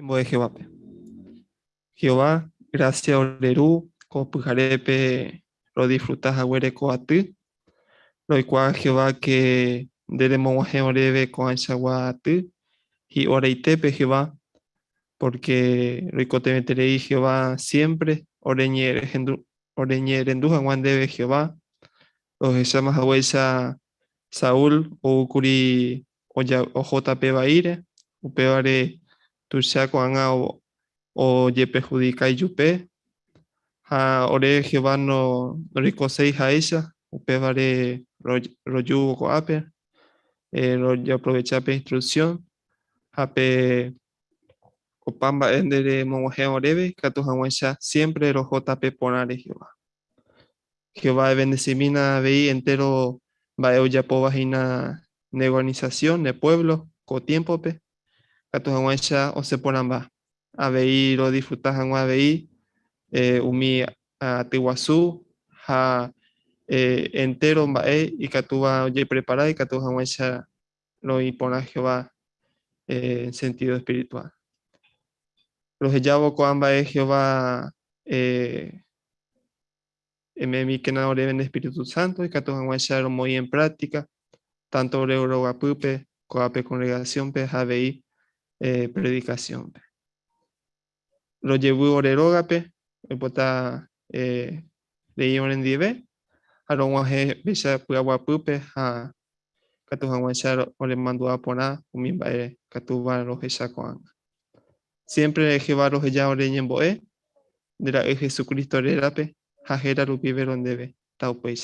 Ñembo'e Jehovápe. Jehová, gracia ore Ru, ko pyharépe rodisfruta haguére ko aty. Roikuaa Jehová ke nde remog̃uahẽ oréve ko'ãichagua aty, hi'oraitépe Jehová, porque roikotevẽterei Jehová siempre. Oreñe'ẽrendu hag̃ua ndéve Jehová, rohecháma haguéicha Saúl oúkuri oho tape vaíre, upévare tuicha ko'ág̃a ojeperhudika ijupe, ha ore Jehová noroikoséi ha'éicha, upévare rojúvo ko'ápe, rojaprovecha pe instruksión ha pe Opa mba'e nde remog̃uahẽ oréve ikatu hag̃uáicha siémpre roho tape porãre Jehová. Jehová evendesimína avei entéro mba'e ojapóva hína ne organisasión, ne puévlo ko tiémpope, ikatu hag̃uáicha osẽ porãmba. Avei rodisfruta hag̃ua avei umi aty guasu ha entéro mba'e ikatúva ojeprepara ikatu hag̃uáicha roĩ porã Jehová en sentido espiritual. Rohejávo ko'ã mba'e Jehová eme'ẽmíkena oréve nde Espíritu Santo ikatu hag̃uáicha romoĩ en práctica, tanto ore rogapýpe, ko'ápe congregación-pe ha avei predicación-pe. Rojevy ore rógape, oipota reĩ orendive, ha rog̃uahẽ péicha py'aguapýpe ha katu hag̃uáicha oremandu'a porã umi mba'e katúva rohecha ko'ág̃a. Siémpre Jehová roheja ore ñembo'e, nde Ra'y Jesucristo rérape ha héra rupive rondéve. Taupéicha.